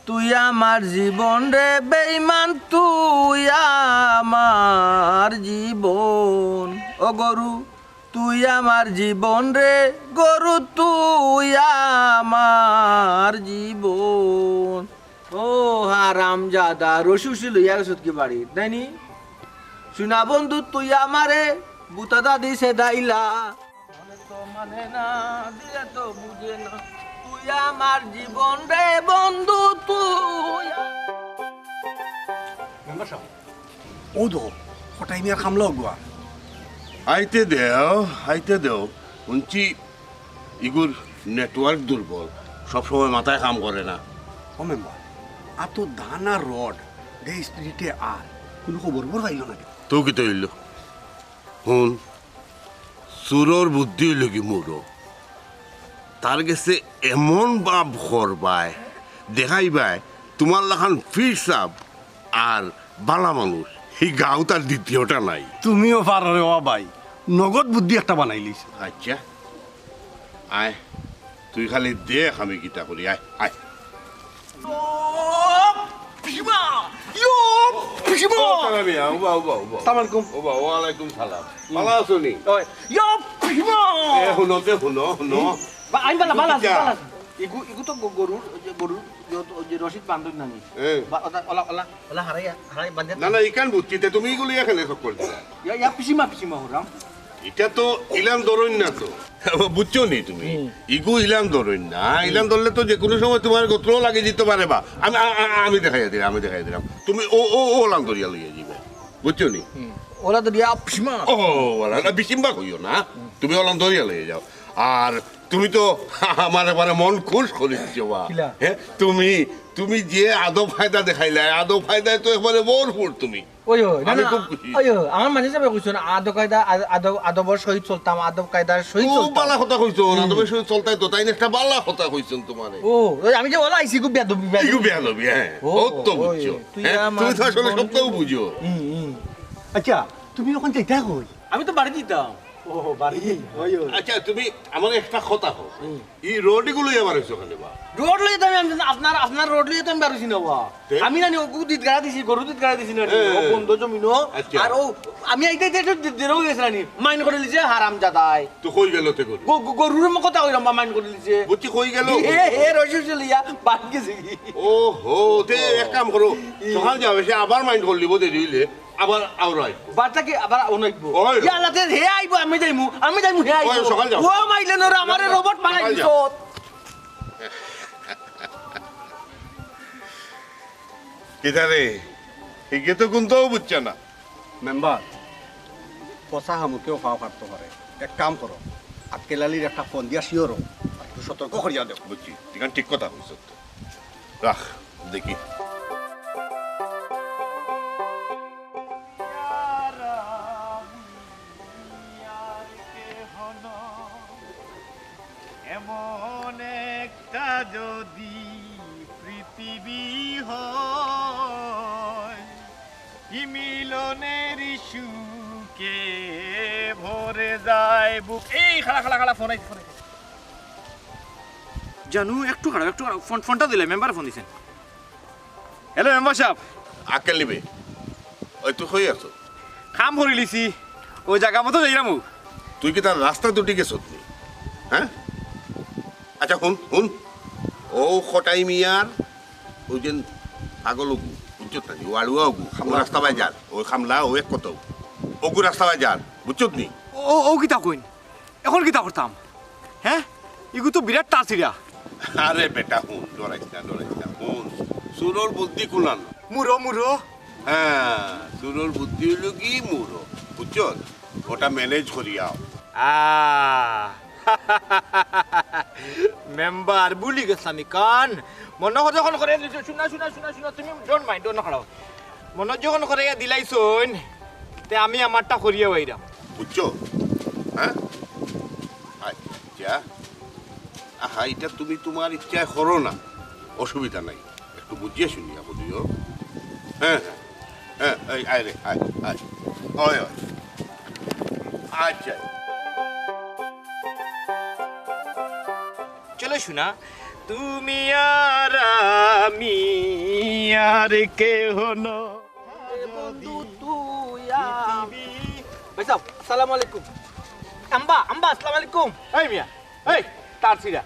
তুই আমার জীবন রে বেইমান, তুই আমার জীবন। ও গরু, তুই আমার জীবন রে গরু, তুই আমার জীবন। ও হারামজাদা, রশি উশি লইয়া গেছত কি বাড়িত, নায় নি? শুনা বন্ধু, তুই আমারে বুতাদা দিছে দাইলা। মনে তো মানে না, দিলে তো বুঝে না। তুই আমার জীবন রে বন্ধু, তুই আ- মেম্বার সাব, ও দো, কটাই মিয়ার খামলা অগুয়া। আইতে দেও, আইতে দেও। হুনছি ইগুর network দুর্বল, সবসময় মাথায় কাম করে না। ও মেম্বার, আতো ধান আর রড, দে স্পিরিটে আর কুনু খবর বর পাইল না। তো কিতা অইল? হুন, চুরর বুদ্ধি অইল কি মুরো, তার গেছে এমন ভাব করবায়, দেখাইবায়, তুমার লাখান পীর সাব আর বালা মানুষ, হি গাঁওত আর দ্বিতীয়টা নাই। তুমিও পারো রে ও ভাই, নগদ বুদ্ধি একটা বানাইলিছ। আচ্ছা, আয়, তুই খালি দেখ আমি কিতা করি, আয়, আয়। ইয়ো, পিসিমা! ইয়ো, পিসিমা! ও, সালামি, আ, উবা, উবা, উবা। সালাম আলাইকুম। উবা, ওয়ালাইকুম সালাম। হুম। ভালা আছো নি? ওই, ইয়ো, পিসিমা! এ, হুনো তে, হুনো, হুনো। হুম। বা, আমি ভালা, ভালা আছি, কিতা? ভালা আছি। ইগু, ইগু তো গ-, গরুর, ওই যে গরুর, ইয়ো তো, ওই যে রশিদ বান্ধব নানি। এ। বা, ওটা, ওলা, ওলা, ওলা হারাইয়া, হারাই বান্ধে। না, না, ইখান বুঝছি, তে তুমি ইগুলি এখানে চক্কর দিলা। ইয়া, ইয়া, পিসিমা, পিসিমা, হরাম। ইটা তো ইলান ধরইন না তো। বুঝছো নি তুমি? হুম। ইগু ইলান ধরইন না। হুম। ইলান ধরলে তো যে কুনু সময় তুমার গতরও লাগি দিতো পারে বা। আমি, আ-, আ-, আমি দেখাইয়া দিরাম, আমি দেখাইয়া দিরাম। তুমি ও, ও, ও লান ধরিয়া লইয়া যাইবায়। বুঝছো নি? হুম। ওলা ধরিয়া পিসিমা। ও, ওলা না, পিসিমা কইও না। হুম। তুমি ওলান ধরিয়া লইয়া যাও। আর তুমি তো আমার একবারে মন খুশ করিছো বা। কিলা? হে, তুমি, তুমি যে আদব কায়দা দেখাইলায়, আদব কায়দায় তো একবারে ভরপুর তুমি। ওই, ওই, না, আমি না, খুব খুশি। ওই, ওই, আমার মাঝে যাবে কইছো না, আদব কায়দা, আদ-, আদব, আদবর সহিত চলতাম, আদব কায়দার সহিত খুব চলতাম। ভালা কথা কইছো, হুম। আদবর সহিত চলতায় তো, তাইন একটা ভালা কথা কইছইন তুমারে। ও, ওই আমি যে ওলা আইছি, খুব বেয়াদবি, বেয়াদবি। ইগু বেয়াদবি, হ্যাঁ। ও, অত ওই, বুঝছো। তুই হ্যাঁ, আমার তুমি তো আসলে জীবন সবটাও বুঝো। হুম, হুম। আচ্ছা, তুমি অখন যাইতায় কই? আমি তো বাড়ি দিতাম। ও, বাড়ি? ওই, ওই। আচ্ছা, তুমি আমার একটা কথা কও। হুম। ই রড ইগু লইয়া বার অইছো কেনে বা? রড লইয়া তো আমি, আমি, আপনার, আপনার রড লইয়া তো আমি বার অইছি না বা। তে? আমি নানি অগু দিত গাড়া দিছি, গরু দিত গাড়া দিছি নানি, হ্যাঁ। ও বন্ধ জমিনো। আচ্ছা। আর ও, আমি আইতে আইতে একটু দে-, দেরি অই গেছে নানি, mind করিলিছে হারামজাদায়। তো কই গেল তে গরু? গ-, গ-, গরুর মু-, কথা কইরাম বা mind করিলিছে। বুঝছি, কই গেল? হে, হে, রশি উশি লইয়া বাড়ি গেছে কি? ও হো, তে এক কাম করো, ই। সকাল যাও, এসে আবার mind করিলিবো দেরি অইলে। আবার আওরা আইবো। বারটা কি আবার অনো আইবো? ওই। ইয়া আল্লাহ, তে হে আইবো, আমি যাইমু, আমি যাইমু, হে আইবো। ওই, সকাল যাও। ও মাইলে নরে, আমারে সকাল যাও। রোবট বানাই দিছত। কিতা রে? হিগে তো কুন্তাও বুঝছে না। মেম্বার, পচা হামুকেও ফাও কাটতো পারে। এক কাম করো, আক্কেল আলীর একটা ফোন দিয়া শিওরও, আর একটু সতর্ক করিয়া দেও। বুঝছি, ইখান ঠিক কথা কইছো তো। রাখ, দেখি। এমন একটা যদি পৃথিবী হয়, কি মিলনের সুখে ভরে যায় বুক। এই, খাড়া, খাড়া, খাড়া, ফোন আইছে, ফোন আইছে। জানু, একটু খাড়া, একটু খাড়া। ফোন, ফোনটা দিলে, মেম্বারে ফোন দিছইন। Hello, member sub. আক্কেল নিবে। ওই, তুই কই আছো? কাম করিলিছি। ওই জাগা মতো যাইরাম ও। তুই কিতা রাস্তা দুটি গেছত নি? হ্যাঁ? আচ্ছা, হুন, হুন। ও কটাই মিয়ার, ওই যে পাগল অগু, বুঝছত না? ও আড়ুয়া অগু, ও খামলা। রাস্তা বায় যার, ওই খামলা, ও এক কত। অগু রাস্তা বায় যার, বুঝছত নি? ও, ও কিতা কইন? অখন কিতা করতাম? হ্যাঁ? ইগু তো বিরাট তাসিরা। আরে বেটা, হুন, ডরাইস না, ডরাইস না, হুন। চুরর বুদ্ধি কুলান। মুরো, মুরো। হ্যাঁ, চুরর বুদ্ধি অইলো কি মুরো, বুঝছত? ওটা manage করিয়াও। আ, মেম্বার, ভুলি গেছলাম ইখান। মনো করে অখন করে, শুনা, শুনা, শুনা, শুনা, তুমি don't mind, অনো খাড়াও। মনো যখন করাইয়া দিলাইছইন, তে আমি আমারটা করিয়া বাইরাম। বুঝছো? হ্যাঁ? আচ্ছা। আহা, ইটা তুমি তুমার ইচ্ছায় করো না, অসুবিধা নাই। একটু বুঝিয়া শুনিয়া করিও। হ্যাঁ, হ্যাঁ, হ্যাঁ, এই, আয় রে, আয়, আয়। অয়, অয়। আচ্ছা। চলো সোনা, তুমি আর আমি আর কেহ নয়। এ বন্ধু, তুই আর ভাই সাহেব, আসসালামু আলাইকুম। আম্বা, আম্বা, আসসালামু আলাইকুম। এই মিয়া, এই, তার ছিড়া।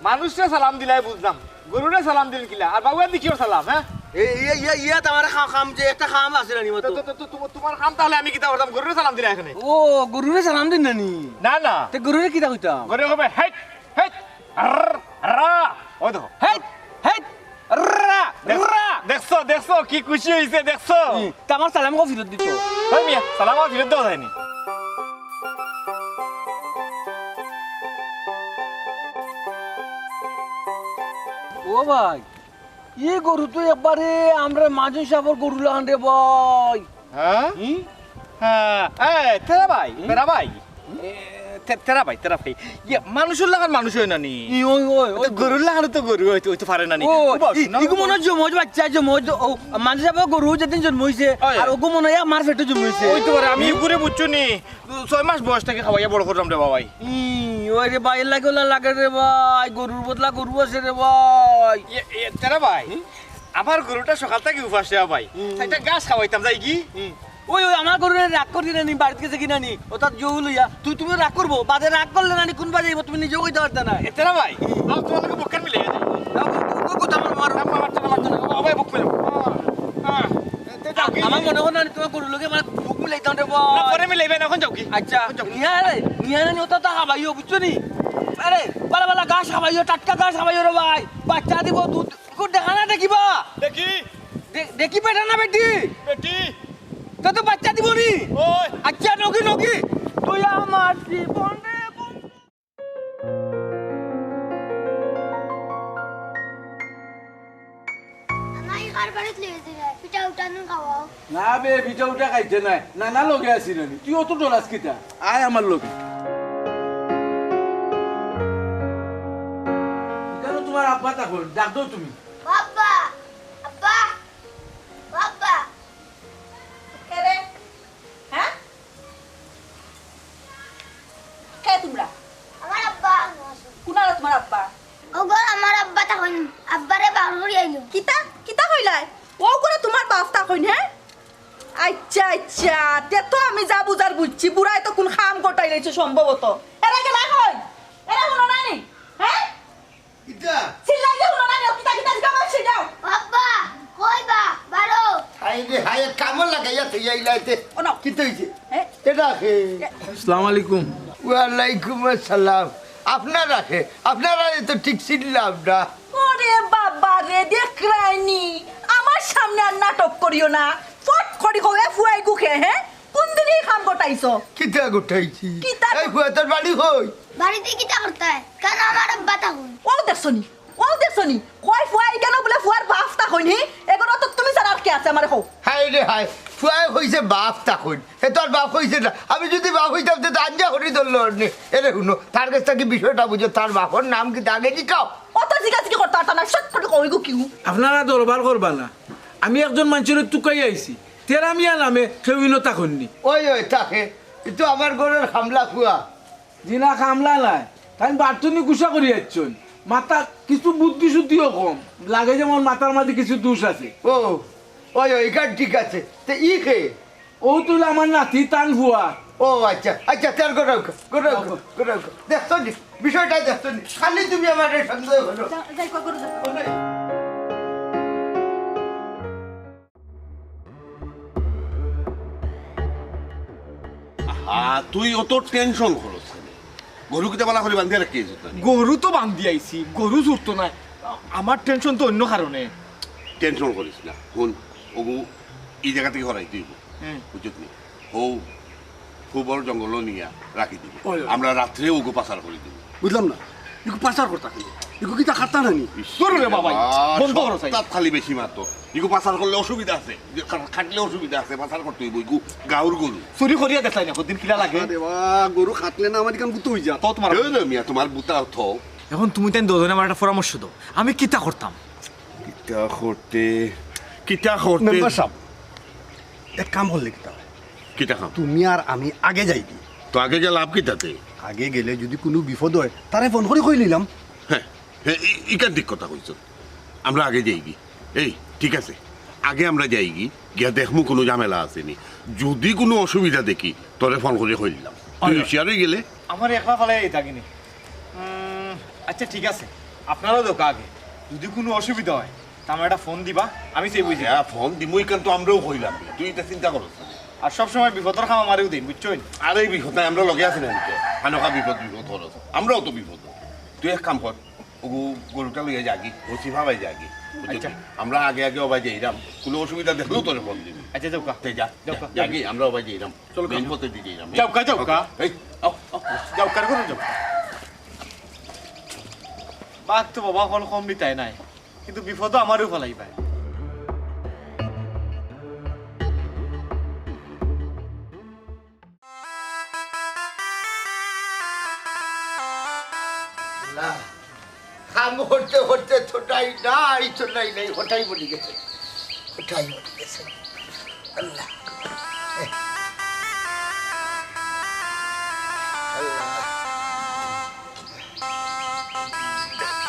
মানুষরে সালাম দিলাই বুঝলাম, গরুরে সালাম দিন কিলা? আর বাবুয়া দেখিও সালাম, হ্যাঁ? এই, ইয়া, ইয়া, ইয়া, তো আমার খা-, খাম যে একটা খাম আছে না, নিমত। তো, তো, তো, তো, তুম-, তুমার খাম তাহলে আমি কিতা করতাম? গরুরে সালাম দিলাই এখানে। ও, গরুরে সালাম দিন না নি? না, না। তে গরুরে কিতা কইতাম? গরু হবে, হেই, হেই, আর, রা। ওই দেখো। হেই, হেই, রা, দেখ-, রা। দেখছো, দেখছো, কি খুশি হইছে, দেখছো? হুম, তা আমার সালাম কো ফিরত দিত। ওই মিয়া, সালাম আমার ফিরত দেওয়া যায়নি। ও ভাই, ই গরু তো একবারে আমরা মাঝে সাবর গরু লাগান রে ভাই। হ্যাঁ? হুম? হ্যাঁ, এ, তেরা ভাই, হুম? তেরা ভাই। এ, তে-, তেরা ভাই, তেরা ভাই। ইয়ে, মানুষর লাখান মানুষ হয় না নি? ই, ওই, ওই, ওই তো তো। গরুর লাখান তো গরু হইতে, হইতে পারে না নি? ও, ও বাবা, ই-, শোনা ইগু তো। মনে হয় জমজ বাচ্চা, জমজ, ও, মানুষ আবার গরু যেদিন জন্ম হইছে, ওই। আর ওগু মনে হয় আমার পেটে জন্ম হইছে। ওই তো পারে, আমি হুম? ঘুরে বুঝছো নি? ছয় মাস বয়স থেকে খাওয়াইয়া বড় করলাম রে বাবাই। ই, ওই রে ভাই, এর লাগে ওলা লাগে রে ভাই, গরুর বদলা গরু আছে রে ভাই। ইয়ে, ইয়ে, তেরা ভাই, হুম? আমার গরুটা সকাল থেকে উপাসে, ভাই। হুম। একটা ঘাস খাওয়াইতাম, যাই কি? হুম। ওই, ওই, আমার গরুরে রাগ করি না নি, বাড়িত গেছে কিনা নি? ও তার জৌ লইয়া। তুই, তুমি রাগ করবো, বাদে রাগ করলে না নি, কোন বাজে যাইবো, তুমি নিজেও কইতে পারতা না। এ, তেরা ভাই, হুম। আও, তোমার লগে বুক খান মিলে যাই। না, ও, ও, ও, তো আমার মারো। না, মারতো না, মারতো না। ও ভাই, বুক মিলো। হ্যাঁ। তে যাও কি? আমার মনে হয় না নি, তোমার গরুর লগে আমার বুক মিলাইতাম রে ভাই। না, পরে মিলাইবে না, এখন যাও কি? আচ্ছা, এখন যাও কি? নিয়া রে, নিয়া রে, নি, ওটা তো খাবাইও, বুঝছো নি? আরে, বালা বালা ঘাস খাবাইও, টাটকা ঘাস খাবাইও রে ভাই। বাচ্চা দিব, দুধ, কোন দেখা না দেখিবা? দেখি। দে-, দেখি বেটা না বেটি? বেটি। তো তো বাচ্চা দিব নি? ওই। আচ্ছা, নগি, নগি। তুই আমার জীবন রে বন্ধু। আমারে কার বাড়িত লইয়া যাইবা? পিঠা উঠা নুন খাওয়াও। না বে, পিঠা উঠা খাইতে নাই। না, না, লগে আছি না নি। তুই অত ডরাস কিতা? আয় আমার লগে। ইখানো তোমার আব্বা থাকইন, ডাক দেও তুমি। আব্বা, আব্বা, আব্বা। কে রে? হ্যাঁ? কে তোমরা? আমার আব্বা। কুনারে তোমার আব্বা? ও ঘর আমার আব্বা থাকইন, আব্বারে বার করি আইলো। কিতা? কিতা কইলায়? ও ঘরে তোমার বাপ থাকইন, হ্যাঁ? আচ্ছা, আচ্ছা, তে তো আমি যা বুঝার বুঝছি, বুড়ায় তো কোন কাম গটাই লাইছে সম্ভবত। এরা গেলা কই? এরা হুনো না নি? হ্যাঁ? কিতা? চিল্লাইলে হুনো না নি? কিতা কিতা জিগা করছি যাও। আব্বা, কই বা? বারো। হায় রে হায়, কামড় লাগাইয়া থইয়া আইলাইতে। ও না। কিতা হইছে? হ্যাঁ? এটা কে? আসসালামু আলাইকুম। ওয়ালাইকুম আসসালাম। আপনারা কে? আপনারারে তো ঠিক চিনলাম না। ওরে বাবা রে, দেখরায়নি, আমার সামনে আর নাটক করিও না। ফট করি কও, এ ফুয়াইগু কে, হ্যাঁ? কোন দিন ই কাম গটাইছো? কিতা গটাইছি? কিতা এই ফুয়া, তোর বাড়ি কই? বাড়িত কিতা করতায়? কেনে আমার আব্বা থাকইন? ও দেখছো নি? ও দেখছো নি? কয় ফুয়ায় কেনে বুলে ফুয়ার বাপ থাকইন, হি? এগুলো তো তুমি ছাড়া আর কে আছে, আমারে কও। হায় রে হায়, ফুয়ায় কইছে বাপ থাকইন। হে তো আর বাপ কইছে না। আমি যদি বাপ হইতাম, তে তো আঞ্জা করি ধরলো অনে। এরে হুনো, তার গেছ থাকি বিষয়টা বুঝো, তার বাপর নাম কিতা আগে জিকাও। অত জিগাজিগি করতা পারতা না, শর্ট করে কও, ইগু কিউ? আপনারা দরবার করবা না। আমি একজন মানষরে তুকাইয়া আইছি। তেরা মিয়া নামে কেউ ইনো থাকইন নি। ওই, ওই, থাকে। ই তো আমার ঘরর কামলা ফুয়া। জি না, কামলা নায়। তাইন বাটুনি গুসা করি আইছইন। মাথা কিছু বুদ্ধি শুদ্ধিও কম। লাগে যেমন মাথার মাঝে কিছু দোষ আছে। ও, ওই, ওই, ইখান ঠিক আছে। তে ই কে? ও তো অইলো আমার নাতি, তান ফুয়া। ও আচ্ছা, আচ্ছা, তের ঘরো, ঘরো, ঘরো। দেখছো নি? বিষয়টা দেখছো নি? খালি তুমি আমারে সন্দেহ করো। যাও, যাই, কই করো, যাও। আহা, তুই অত টেনশন করস কেনে? গরু কিতা বালা করি বান্ধিয়া রাখি আইছত না? গরু তো বান্ধি আইছি, গরু ছুটতো না। আমার টেনশন তো অন্য কারণে। টেনশন করিস না। হুন, ওগু ই জাগা থাকি হরাইতে অইবো। হুম। বুঝছত নি? হউ, খুবর জঙ্গলো নিয়া রাখি দিবি। ওই, ওই। আমরা রাত্রে ওগু পাচার করি দিমু। বুঝলাম না, ইগু পাচার করতা কেনে? ইগু কিতা খাতা নানি? ইস, ধরো রে বাবা, বাবা, বন্ধ করো চাই। সবতাত খালি বেশি মাতো। ইগু পাচার করলে অসুবিধা আছে, যে কা-, কাটলে অসুবিধা আছে, পাচার করতে অইবো, ইগু গাউর গরু। চুরি করিয়া দেখলাই না, কদিন কিলা লাগে? আরে বা, গরু কাটলে না আমার ইখান বুতা অই যা। তো তোমার এই না মিয়া, তোমার বুতা তো। এখন তুমি তাইন দুইজনে আমার একটা পরামর্শ দাও, আমি কিতা করতাম? কিতা করতে, কিতা করতে? মেম্বার সাব, এক কাম করলে কিতা অয়? কিতা কাম? তুমি আর আমি আগে যাইগি। তো আগে গেলে লাভ কিতাতে? আগে গেলে যুদি কুনু বিপদ অয়, তারে ফোন করি কইলিলাম। হ্যাঁ, হ্যাঁ, ই-, ইখান ঠিক কথা কইছো। আমরা আগে যাইগি। এই, ঠিক আছে, আগে আমরা যাইগি, গিয়া দেখমু কুনু ঝামেলা আছে নি। যুদি কুনু অসুবিধা দেখি, তোরে ফোন করি কইলিলাম। তুই অয়। হুঁশিয়ার অই গেলে। আমার একলা ফালাই এই থাকিনি। উম, আচ্ছা, ঠিক আছে, আপনারাও দেখো আগে, যুদি কুনু অসুবিধা অয়, তা আমার একটা ফোন দিবা, আমি সেই বুঝি। হ্যাঁ, ফোন দিমু, ইখান তো আমরাও কইলাম, তুই ইতা চিন্তা করস না। আর সব সময় বিপদর কাম আমারেউ দেইন, বুঝছইন? আরে এই বিপদ নাই, আমরা লগে আছি না নি? খানোখা বিপদ, বিপদ করস, আমরাও তো বিপদ। তুই এক কাম কর, ওগু গরুটা লইয়া যাগি, ওসি ভাবাই যাগি, বুঝছস? আচ্ছা। আমরা আগে আগে ওবায় যাইরাম, কুনু অসুবিধা দেখলেও তোরে ফোন দিমু। আচ্ছা, যাউক্কা। তে যা, যাউক্কা। যাগি, আমরা ওবায় যাইরাম। চলো, মেইন কাকা। পথে দি যাইরাম। যাউক্কা, যাউক্কা। এই, আও, আও। যাউক্কা, করে যাও। বাঘ তো বাবা, হকল কম নিতায় নায়, কিন্তু বিপদও আমারেউ ফালাইবায়। আল্লাহ, কাম করতে করতে ছোটাই নাই, ছোটাই নাই, হঠাই পড়ি গেছে, হঠাই পড়ি গেছে। আল্লাহ। আল্লাহ।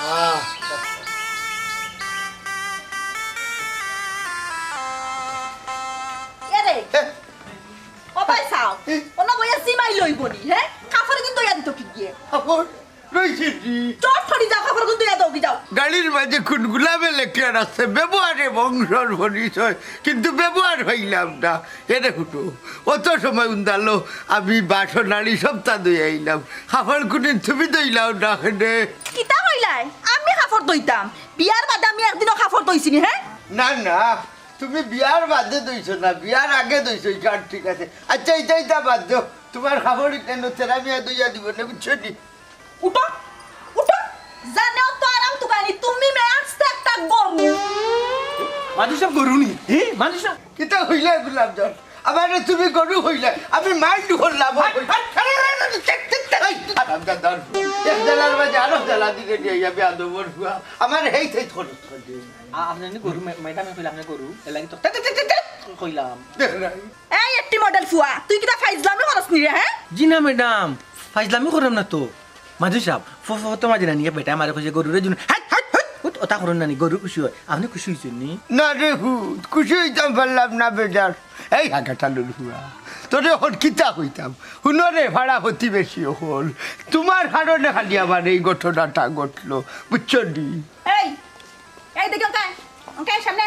আহ। এরে, হ্যাঁ। ও ভাই সাও, হ্যাঁ। অনো বইয়া জিমাই লইবনি, হ্যাঁ? কাপড় কিন্তু ইয়া দিত কি গিয়ে? কাপড় রইছে জি। চট ফড়ি যাও, কাপড় কিন্তু ইয়া দাও কি যাও? গাড়ির মাঝে কোন গুলামে লেখিয়া রাখছে, ব্যবহারে বংশর পরিচয়, কিন্তু ব্যবহার পাইলাম না। এরে হুটো, অত সময় উন্দালো, আমি বাসন আনি সবতা ধুই আইলাম, কাপড় কুনি তুমি ধইলাও না কেনে? কিতা কইলায়? আমি কাপড় ধইতাম? বিয়ার বাদে আমি একদিনও কাপড় ধইছিনি, হ্যাঁ? না, না, তুমি বিয়ার বাদে ধইছো না, বিয়ার আগে ধইছো, ইখান ঠিক আছে। আচ্ছা, ইটা, ইটা বাদ দেও, তোমার কাপড় ইটা নু তেরা মিয়া ধইয়া দিবো না, বুঝছো নি? উঠো, উঠো, জানেও তো আরাম তুকানি, তুমি মে আস্তে একটা গরু। মাঝি সাব গরু নি? হে, মাঝি সাব? কিতা কইলা গোলাপজান? আমারে তুমি গরু কইলা, আমি মাইন্ড করলাম। হাট, হাট, হাট, হাট, হাট, হাট, হাট। এই, হারামজাদার, এক জেলার মাঝে আরো জেলা দিলে নিয়ে যাবে আদমর ফুয়া। আমার হেই থেই খরচ করে দিয়ে। আ-, আপনি এমনি গরু, মে-, ম্যাডামে কইলে আপনি গরু, এর লাগি তো তে, তে, তে, তে, তে কইলাম। দেখ না। এই একটি মডেল ফুয়া, তুই কিতা ফাইজলামি করস নি রে, হ্যাঁ? জি না ম্যাডাম, ফাইজলামি করলাম না তো। মাঝি সাব, ফ-, ফ-, তো মাঝি নানি, বেটা আমারে কইছে গরুরে জুন, হাট, হাট, হাট, হুট, ওটা করুন নানি, গরু খুশি হয়। আপনি খুশি হইছেন নি? না রে হুত, খুশি হইতাম পারলাম না বেটার। এই হাগাটালুর ফুয়া, তোরে অখন কিতা কইতাম? হুনো রে, পাড়া প্রতিবেশী অকল, তোমার কারণে খালি আমার এই ঘটনাটা ঘটলো, বুঝছো নি? এই, এই দেখি ওকে, ওকে সামনে,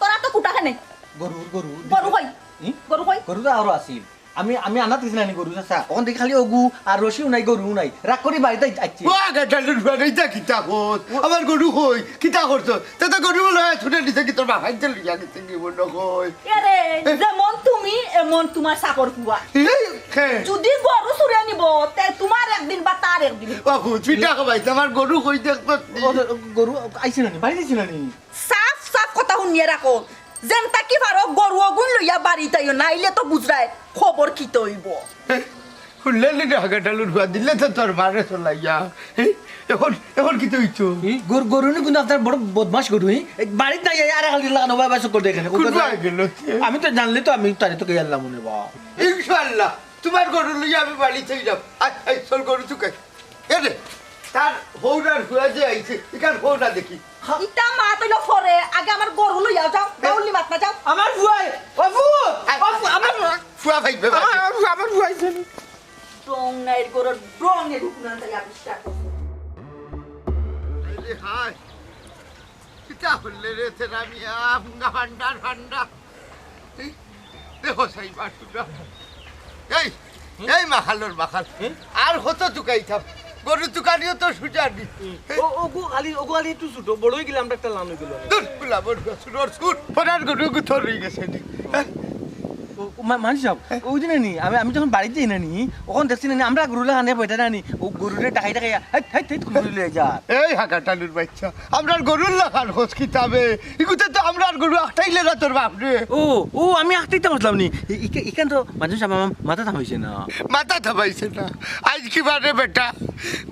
তোরা তো কুটা খানে। গরু, গরু। গরু কই? হুম? গরু কই? গরু তো আরো আছিল। আমি, আমি আনাত গেছি নানি গরু চাচা। অখন দেখি খালি অগু আর রশিও নাই, গরুও নাই। রাগ করি বাড়িত আই-, আইছি। ও আগাটালুর ফুয়া, ইটা কিতা কর? আমার গরু কই? কিতা করছো? তে তো গরু লইয়া ছুটে দিছে কি তোর বাফাইন্তে লইয়া গেছে কি মনে কয়? এরে, যেমন তুমি, এমন তোমার চাকর ফুয়া। এই, হে। যদি গরু চুরে নিব, তে তোমার একদিন বা তার একদিন। বাবু, তুই টাকা পাইছ, আমার গরু কই দেখতো? ও, গরু আইছে নানি, বাড়িত আইছে নানি? সাফ সাফ কথা হুনিয়া রাখো, যেন তাকি পারো গরু অগুন লইয়া বাড়িত আইও, নাইলে তো বুঝরায় খবর কিতা অইবো। হুনলে নি রে হাগাটালুর ফুয়া, দিলে তো তোর মারে চলাইয়া। হে? অখন, অখন কিতা অইতো? ই, গরু, গরু নি কিন্তু আপনার বড় বদমাশ গরু, ই? এই বাড়িত নাই, এই আরে খালি লাগানো, বাই, বাই, চক্কর দেখে না। কোন বায় গেল? আমি তো জানলে তো আমি তারে তো গেলাম মনে বা। ইনশাআল্লাহ, তোমার গরু লইয়া আমি বাড়িত যাইরাম। আয়, আয়, চল গরু তুকাই। এ রে, তার হউরার ফুয়া যে আইছে, ইখান হউরা দেখি। ইটা মাত অইলো পরে, আগে আমার গরু লইয়া যাও, বাউলি মাত না যাও। আমার ফুয়াই, ও ফুয়া, ও ফুয়া, আমার ফুয়া। ফুয়া ভাই, ভাই। আমার, আমার ফুয়া, আমার ফুয়াই জানি। ডং নাইর গরু, ডং এর হুকুনা তাই আবিষ্কার করছে। আরে হায়, কিতা করলে রে, তেরা মিয়া, মুঙ্গা ভান্ডার, ভান্ডার। এই, দেখো সাই বাটুরা। এই, এই মাখালর মাখাল। হুম? আর কত তুকাইতাম? গরু তুকানিও তো সুজা নি। ও, ওগু খালি, ওগু খালি একটু ছোট, বড় অই গেলে আমরা একটা লান অই গেল। দূর, গুলা বড় ছোট, ছোট। পরার গরু গুথর অই গেছে নি। হ্যাঁ? ও, ও, মা-, মানষু সাব, ওই দিন নি, আমি, আমি যখন বাড়িত যাই না নি, অখন দেখছি না নি, আমরার গরু লাখান বইটা না নি, অউ গরুরে ডাকাই ডাকাই, হাইট, হাইট, হাইট, গরু লইয়া যার। এই হাগাটালুর বাইচ্চা, আমরার গরুর লাখান কস কিতা বে? ইগুতে তো আমরার গরু আখটাইলে না তোর বাপরে। ও, ও, আমি আখটাইতাম আছলাম নি। ই-, ইকে-, ইখান তো মানষু সাব আমার মাথাত হামাইছে না। মাথাত হামাইছে না? আইজ কিবারে বেটা,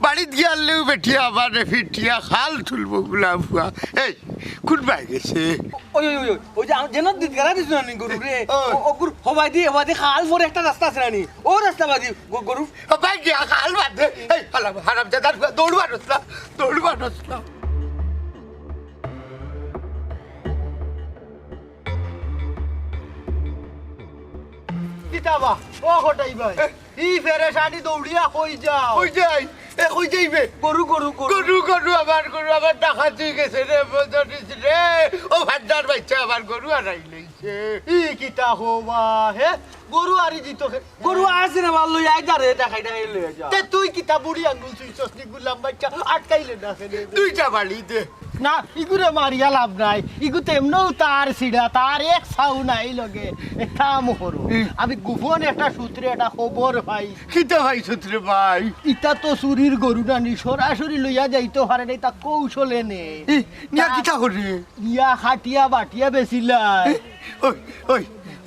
বাড়িত গিয়ারলেউ বেটিয়ে আমারে ফিটিয়া খাল তুলবো গুলাম ফুয়া। এই, কুনবায় গেছে? ওই, ওই, ওই, ওই, ওই যে আমার জেনত দিত গাড়া দিছ না নি গরুরে? ওই। ও, ও গরু হবায়দি, হবায়দি খাল পরে একটা রাস্তা আছে না নি? ও রাস্তা বাদি গ-, গরু। হবায় গিয়া খাল বাদে। এই, হালা-, হারামজাদার ফুয়া, দৌড়বা নসলা, দৌড়বা নসলা। কিতা বা, ও কটাই ভাই। এই। ই ফেরেশানি দৌড়িয়া কই যাও? কই যাই? এ, কই যাইবে? গরু, গরু, গরু। গরু, গরু, আমার গরু, আমার ডাকাত অই গেছে রে, বুঝছনি রে? ও ভান্ডার বাইচ্চা, আমার গরু হারাই লইছে। ই কিতা কও বা, হে? গরু হারি দিত কে? গরু আছে না, ভালা লই আই যা রে, ডাকাই ডাকাই লই যা। তে তুই কিতা বুড়ি আঙ্গুল চুইছস নি, গুলাম বাইচ্চা, আটকাইলে না কেনে? দুইটা বাড়ি দে। না, ইগুরে মারিয়া লাভ নাই। ইগু তো এমনেউ তার ছিড়া, তার এক ছাউ নাই লগে। এক কাম করো, হুম। আমি গোপন একটা সূত্রে একটা খবর পাই। কিতা পাইছত রে ভাই? ইতা তো চুরির গরু না নি, সরাসরি লইয়া যাইতো পারে না, ইতা কৌশলে নে। ই, নিয়া তা কিতা করে? নিয়া খাটিয়া বাটিয়া বেচিলাই। ওই, ওই,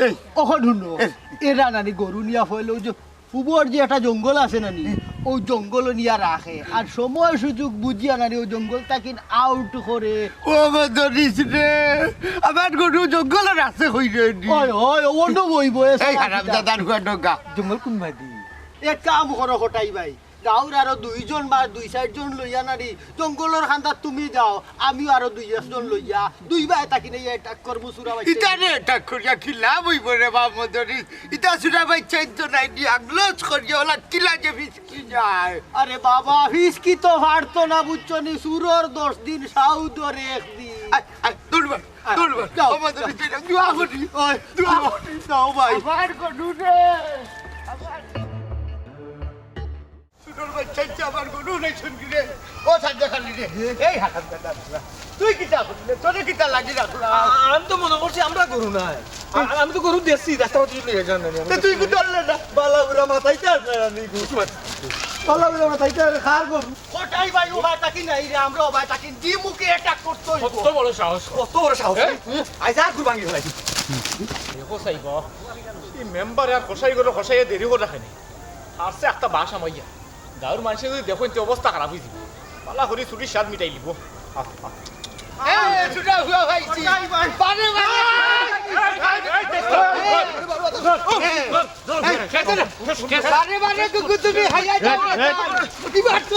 এই। অখন হুনো, এই। এরা না নি গরু নিয়া ফয়লে অউ যে পুবর যে একটা জঙ্গল আছে না নি, হুম। অউ জঙ্গলো নিয়া রাখে। আর সময় সুযোগ বুঝিয়া না নি অউ জঙ্গল থাকি out করে। ও বুঝছনি রে, আমার গরু জঙ্গলো রাখছে কই রে নি? ওই, ওই, ও অন্য বই বই, এই হারামজাদার ফুয়া ডগা। জঙ্গল কুনবাদি? এক কাম করো কটাই ভাই, গাউর আরো দুইজন বা দুই চাইরজন লইয়া না নি, জঙ্গলর কান্দাত তুমি যাও, আমিও আরো দুই একজন লইয়া, দুই ভাই থাকি না ইয়া attack করমু চুরা বাইচ্চা। ইতারে attack করিয়া কি লাভ অইবো রে বাপ মদরিস? ইতা চুরা বাইচ্চা ইতো নাই নি, আগলস করিয়া অলা কিলা যে ফিসকি যায়। আরে বাবা, ফিসকি তো পারতো না, বুঝছো নি? চুরর দশ দিন, সাউদর এক দিন। আয়, আয়, দৌড় মার, আয়, দৌড় মার। যাও, ও মদরিস, যাও। দোয়া করি, ওই, দোয়া করি। যাও ভাই। আমার গরু রে, আমার চুরর বাইচ্চা, ইচ্ছা আমার গরু নাই শুনবি রে। ও সাজ্জা খালি রে। এই হারামজাদা, তুই কিতা করলি? তোরে কিতা লাগি রাখলা? আ-, আমি তো মনো করছি আমরার গরু নায়। আ-, আমি তো গরু দেখছি, রাস্তা মাঝে লইয়া যান না নি। তে তুই কি ধরলে না? বালা বুড়া মাথাইতে আসলে না নি গরু। বালা বুড়া মাথাইতে আসলে কার গরু? কটাই ভাই, ও ভাই তাকি নাই রে, আমরা ও ভাই তাকি দি মুখে attack করতে অইবো। কত বড় সাহস? কত বড় সাহস? হ্যাঁ? আইজ আর গরু ভাঙি ফেলাই। দেখো সাইব, ই মেম্বার আর কসাই গরু কসাইয়ে দেরি করে রাখে নি। আসছে একটা বাস আমাইয়া। গাউর মানষে যদি দেখইন, তে অবস্থা খারাপ অইযিবো। বালা করি চুরির স্বাদ মিটাই লিবো। আহ, আহ। এই, ছোট হুয়া ভাই, জি। ভাই, ভাই। বারে, বারে। এই, এই, এই, বারে, বারে, গুগু তুমি হাইয়া যাও। এবার তো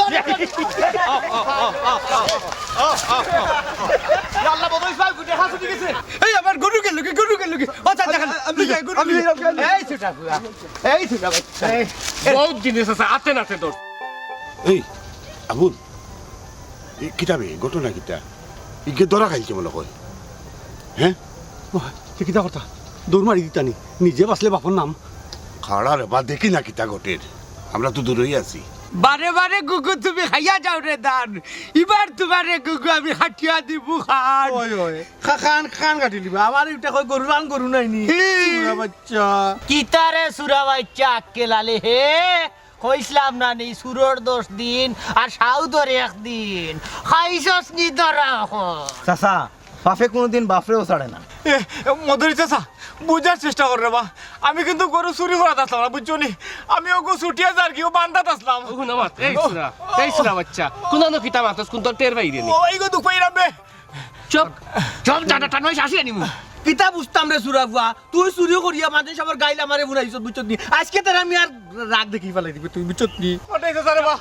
আর আল্লাহ বদল ভাই, গুটে হাসু দিকে। এই, আমার গরু গেল কি, গরু গেল কি? ও, চাচা, আমি, আমি, গরু আমি, গেল। এই, ছোট হুয়া। এই, ছোট ভাই। এই, এই। বহুত জিনিস আছে, আতে নাতে ধর। এই, আবুল, ই কিতা বে, ঘটনা কিতা? ইগে ধরা খাইছে মনে কয়। হ্যাঁ? ও, তে কিতা করতা? দৌড় মারি দিতা নি? নিজে বাঁচলে বাপর নাম। খাড়া রে বা, দেখি না কিতা ঘটের। আমরা তো দূরেই আছি। বারে বারে গুগু তুমি খাইয়া যাও রে দান। ইবার তুমারে গুগু আমি খাটিয়া দিমু খান। ওই, ওই। খা-, খান, খান কাটি লিবা। আমার ইটা কয় গরু রান গরু নাই নি। হি। চুরা বাচ্চা। কিতারে চুরা বাচ্চা আক্কেল আলে হে? কইছলাম না নি, চুরর দশ দিন আর সাউদর এক দিন। খাইছস নি ধরা অখন? চাচা, বাপে কুনুদিন বাপরেও ছাড়ে না। এ, এ, মদরি চাচা, বুঝার চেষ্টা কর রে বা। আমি কিন্তু গরু চুরি করাত আছলাম না, বুঝছো নি? আমি অগু ছুটিয়া যার কি, ও বান্দাত আছলাম। ও, হুন আমার, এই চুরা, এই চুরা বাচ্চা। কুনানো কিতা মাতস, কুন তোর টের বাইরে নি? ও, ইগো দুখ পাইরাম বে। চুপ, চুপ, জানা টানো, শাসি আনিমু। কিতা বুঝতাম রে চুরা ফুয়া, তুই চুরি করিয়া মানষর গাইল আমারে বুনাইছস, বুঝছত নি? আইজকে তোরে আমি আর রাগ দেখি ফালাই দিবে তুই, বুঝছত নি? ওটাই তো স্যার বা,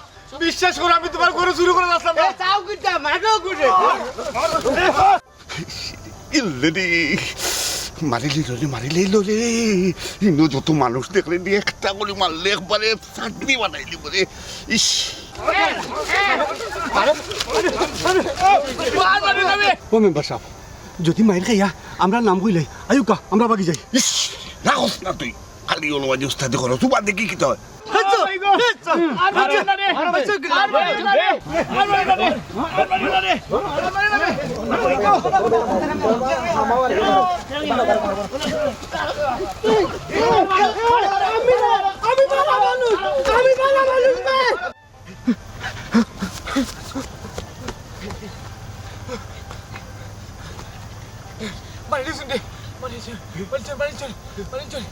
বিশ্বাস করো, আমি তুমার গরু চুরি করাত আছলাম না। এ, চাও কিতা, মারো গুরে। ইল্লে রে, মারিলিলো রে, মারিলিলো রে। ইনো যত মানুষ দেখলে নি, একটা গুলি মারলে একবারে চাটনি বানাই দিব রে। ইস। ও মেম্বার সাব, যদি মাইর খাইয়া আমরার নাম কইলে, আইউক্কা, আমরা বাগি যাই। ইস, রাখস না তুই। খালি অনো মাঝে উস্তাদি করো, তুমার দেখি কিতা অয়। আর মারিও না রে। আর মারিও না রে। আর মারিও না রে। আর মারিও না রে। আমি ভালা মানুষ, আমি ভালা মানুষ বে। মারি দিছইন রে, মারি দিছইন, মারি দিছইন, মারি দিছইন, মারি দিছইন।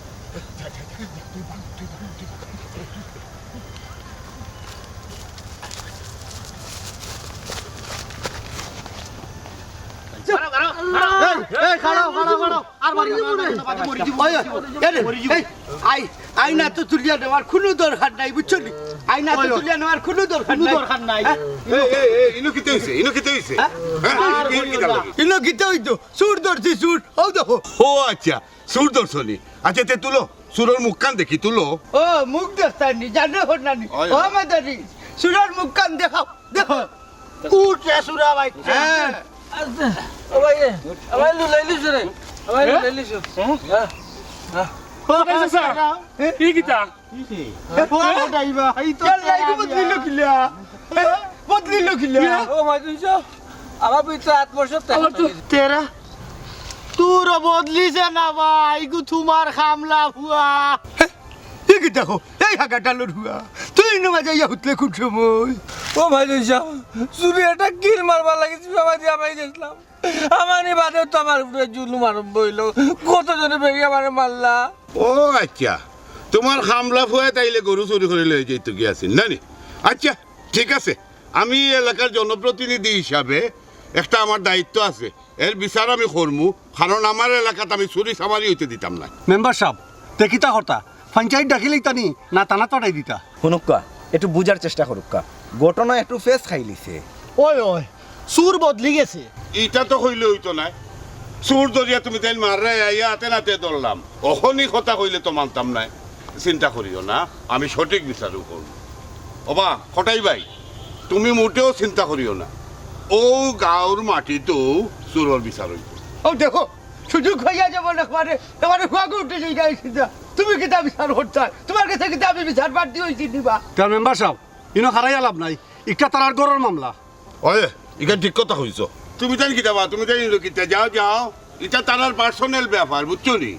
এই, এই, খাড়াও, খাড়াও, খাড়াও। আর মারি দিবো না। ওই, ওই, এই রে, এই, আই, আইন আতো তুলিয়া নেওয়ার কুনু দরকার নাই, বুঝছো নি? আইন আতো ওই, ওই। তুলিয়া নেওয়ার কুনু দরকার কুনু নাই। দরকার নাই। হ্যাঁ? এই, এই, এই, ইনো কিতা অইছে? ইনো কিতা অইছে? হ্যাঁ? হ্যাঁ? আর ইনো কিতা অইতো? চুর ধরছি, চুর। ও দেখো। ও আচ্ছা, চুর ধরছো নি? আচ্ছা, তে তুলো, চুরর মুখখান দেখি, তুলো। ও, মুখ দেখতাম নি, জানো হন না নি? ওই, ও ওই। মাদারি, চুরর মুখখান দেখাও, দেখো। উঠে চুরা ভাই। হ্যাঁ। আচ্ছা, ও ভাই রে, ও ভাই লুলাইলিস রে, ও ভাই হ্যাঁ? লুলাইলিস। হ্যাঁ? হ্যাঁ, হ্যাঁ। ও ভাই, চাচা, হ্যাঁ? কি কিতা? এ, ও, ওটাই বা, এই তো ইয়ার লাইফ বদলিল কিলা? এ, বদলিল কিলা? ও ভাই, তুই চো, আমার ভিতরে আট বছর তো আমার তো তেরা, তোর বদলিছে না ভাই, গো তোমার খামলা ফুয়া। এ, এ কি দেখো, এই হাগা ডালর ফুয়া, তুই ইনো মাঝে ইয়া হুতলে কোন সময়? ও ভাই, তুই চো, চুরি একটা কিল মারবার লাগি, চুরি আমার দিয়ে আমায় গেছিলাম। আমার এই বাদে তো আমার উপরে জুলুম আরম্ভ হইলো। কতজনে বেরিয়ে আমারে মারলা। ও আচ্ছা, তোমার খামলা ফুয়া তাইলে গরু চুরি করি লই যাইতো গিয়া আছিল, না নি? আচ্ছা, ঠিক আছে, আমি এই এলাকার জনপ্রতিনিধি হিসাবে একটা আমার দায়িত্ব আছে, এর বিচার আমি করমু, কারণ আমার এলাকাত আমি চুরি চামারি হইতে দিতাম না। মেম্বার সাব, তে কিতা করতা? পঞ্চায়েত ডাকিলেই তানি না থানাত পাঠাই দিতা? হুনুক্কা, একটু বুঝার চেষ্টা করুক্কা, ঘটনা একটু ফেস খাইলিছে। ওই, ওই, চুর বদলি গেছে। ইটা তো কইলে হইতো নায়। চুর ধরিয়া তুমি তাইন মাররে আইয়া আতে নাতে ধরলাম। অখনি কথা কইলে তো মানতাম নায়। চিন্তা করিও না, আমি সঠিক বিচারও করব। ওবা, কটাই ভাই, তুমি মোটেও চিন্তা করিও না। ও গাঁওর মাটিতেও চুরর বিচার হইব। ও দেখো, সুযোগ হইয়া যাবো না একবারে, তোমার হুয়াগো উঠে যাই গাই সিধা। তুমি কিতা বিচার করতায়? তোমার কাছে কিতা আমি বিচার প্রার্থী হইছি নিবা? তার মেম্বার সাব, ইনো খারাইয়া লাভ নাই, ইটা তারার ঘরর মামলা। ওই, ইখান ঠিক কথা কইছো। তুমি তাইন কিতা বা, তুমি তাইন ইনো কিতা, যাও, যাও। ইটা তারার পার্সোনাল ব্যাপার, বুঝছো নি?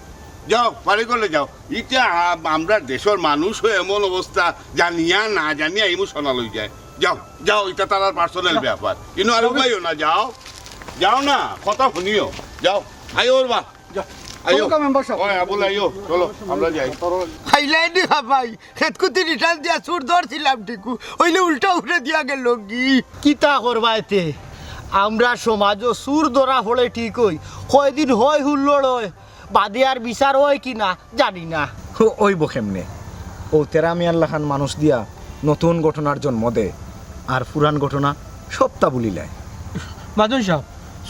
যাও, বাড়ি করলে যাও। ইটা আ-, আমরা দেশর মানুষ হয়ে এমন অবস্থা, জানিয়া না জানিয়া ইমোশনাল হই যায়। যাও, যাও, ইটা তারার পার্সোনাল ব্যাপার। ইনো আর উবাইও না, যাও। যাও না, কথা শুনিও। যাও, আইও ওর বা। যাও, আইও। চলো, মেম্বার সাব। ওই, আবুল, আইও। চলো, আমরা যাই। খাইলাই নি খাবাই। খেতকুতি রিটার্ন দিয়া চুর ধরছিলাম ঠিকু, অইলে উল্টা উঠে দিয়া গেল গি। কিতা করবা এতে? আমরা সমাজও চুর ধরা পড়ে ঠিক অই, কয়দিন হয় হুল্লোড় অয়, বাদে আর বিচার অয় কি না জানি না। ও-, অইব কেমনে? ও তেরা মিয়ার লাখান মানুষ দিয়া নতুন ঘটনার জন্ম দে, আর পুরান ঘটনা সবটা ভুলিলায়। মাজন সাব,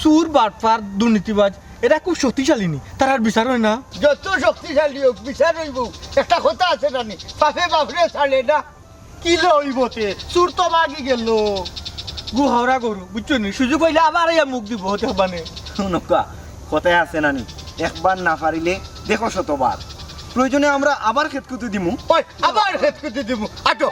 চুর, বাটপার, দুর্নীতিবাজ, এরা খুব শক্তিশালী নি, তারার বিচার অয় না? যত শক্তিশালী হোক, বিচার অইব। একটা কথা আছে না নি, পাপে বাপরে ছাড়ে না। কি লইব তে? চুর তো ভাগি গেল। গু হাওরা গরু, বুঝছো নি? সুযোগ পাইলে আবার ইয়া মুখ দিব, দেখবানে। হুনুক্কা, কথায় আছে না নি, একবার না পারিলে দেখো শতবার। প্রয়োজনে আমরা আবার খেতকুতি দিমু। ওই, আবার খেতকুতি দিমু। আটো।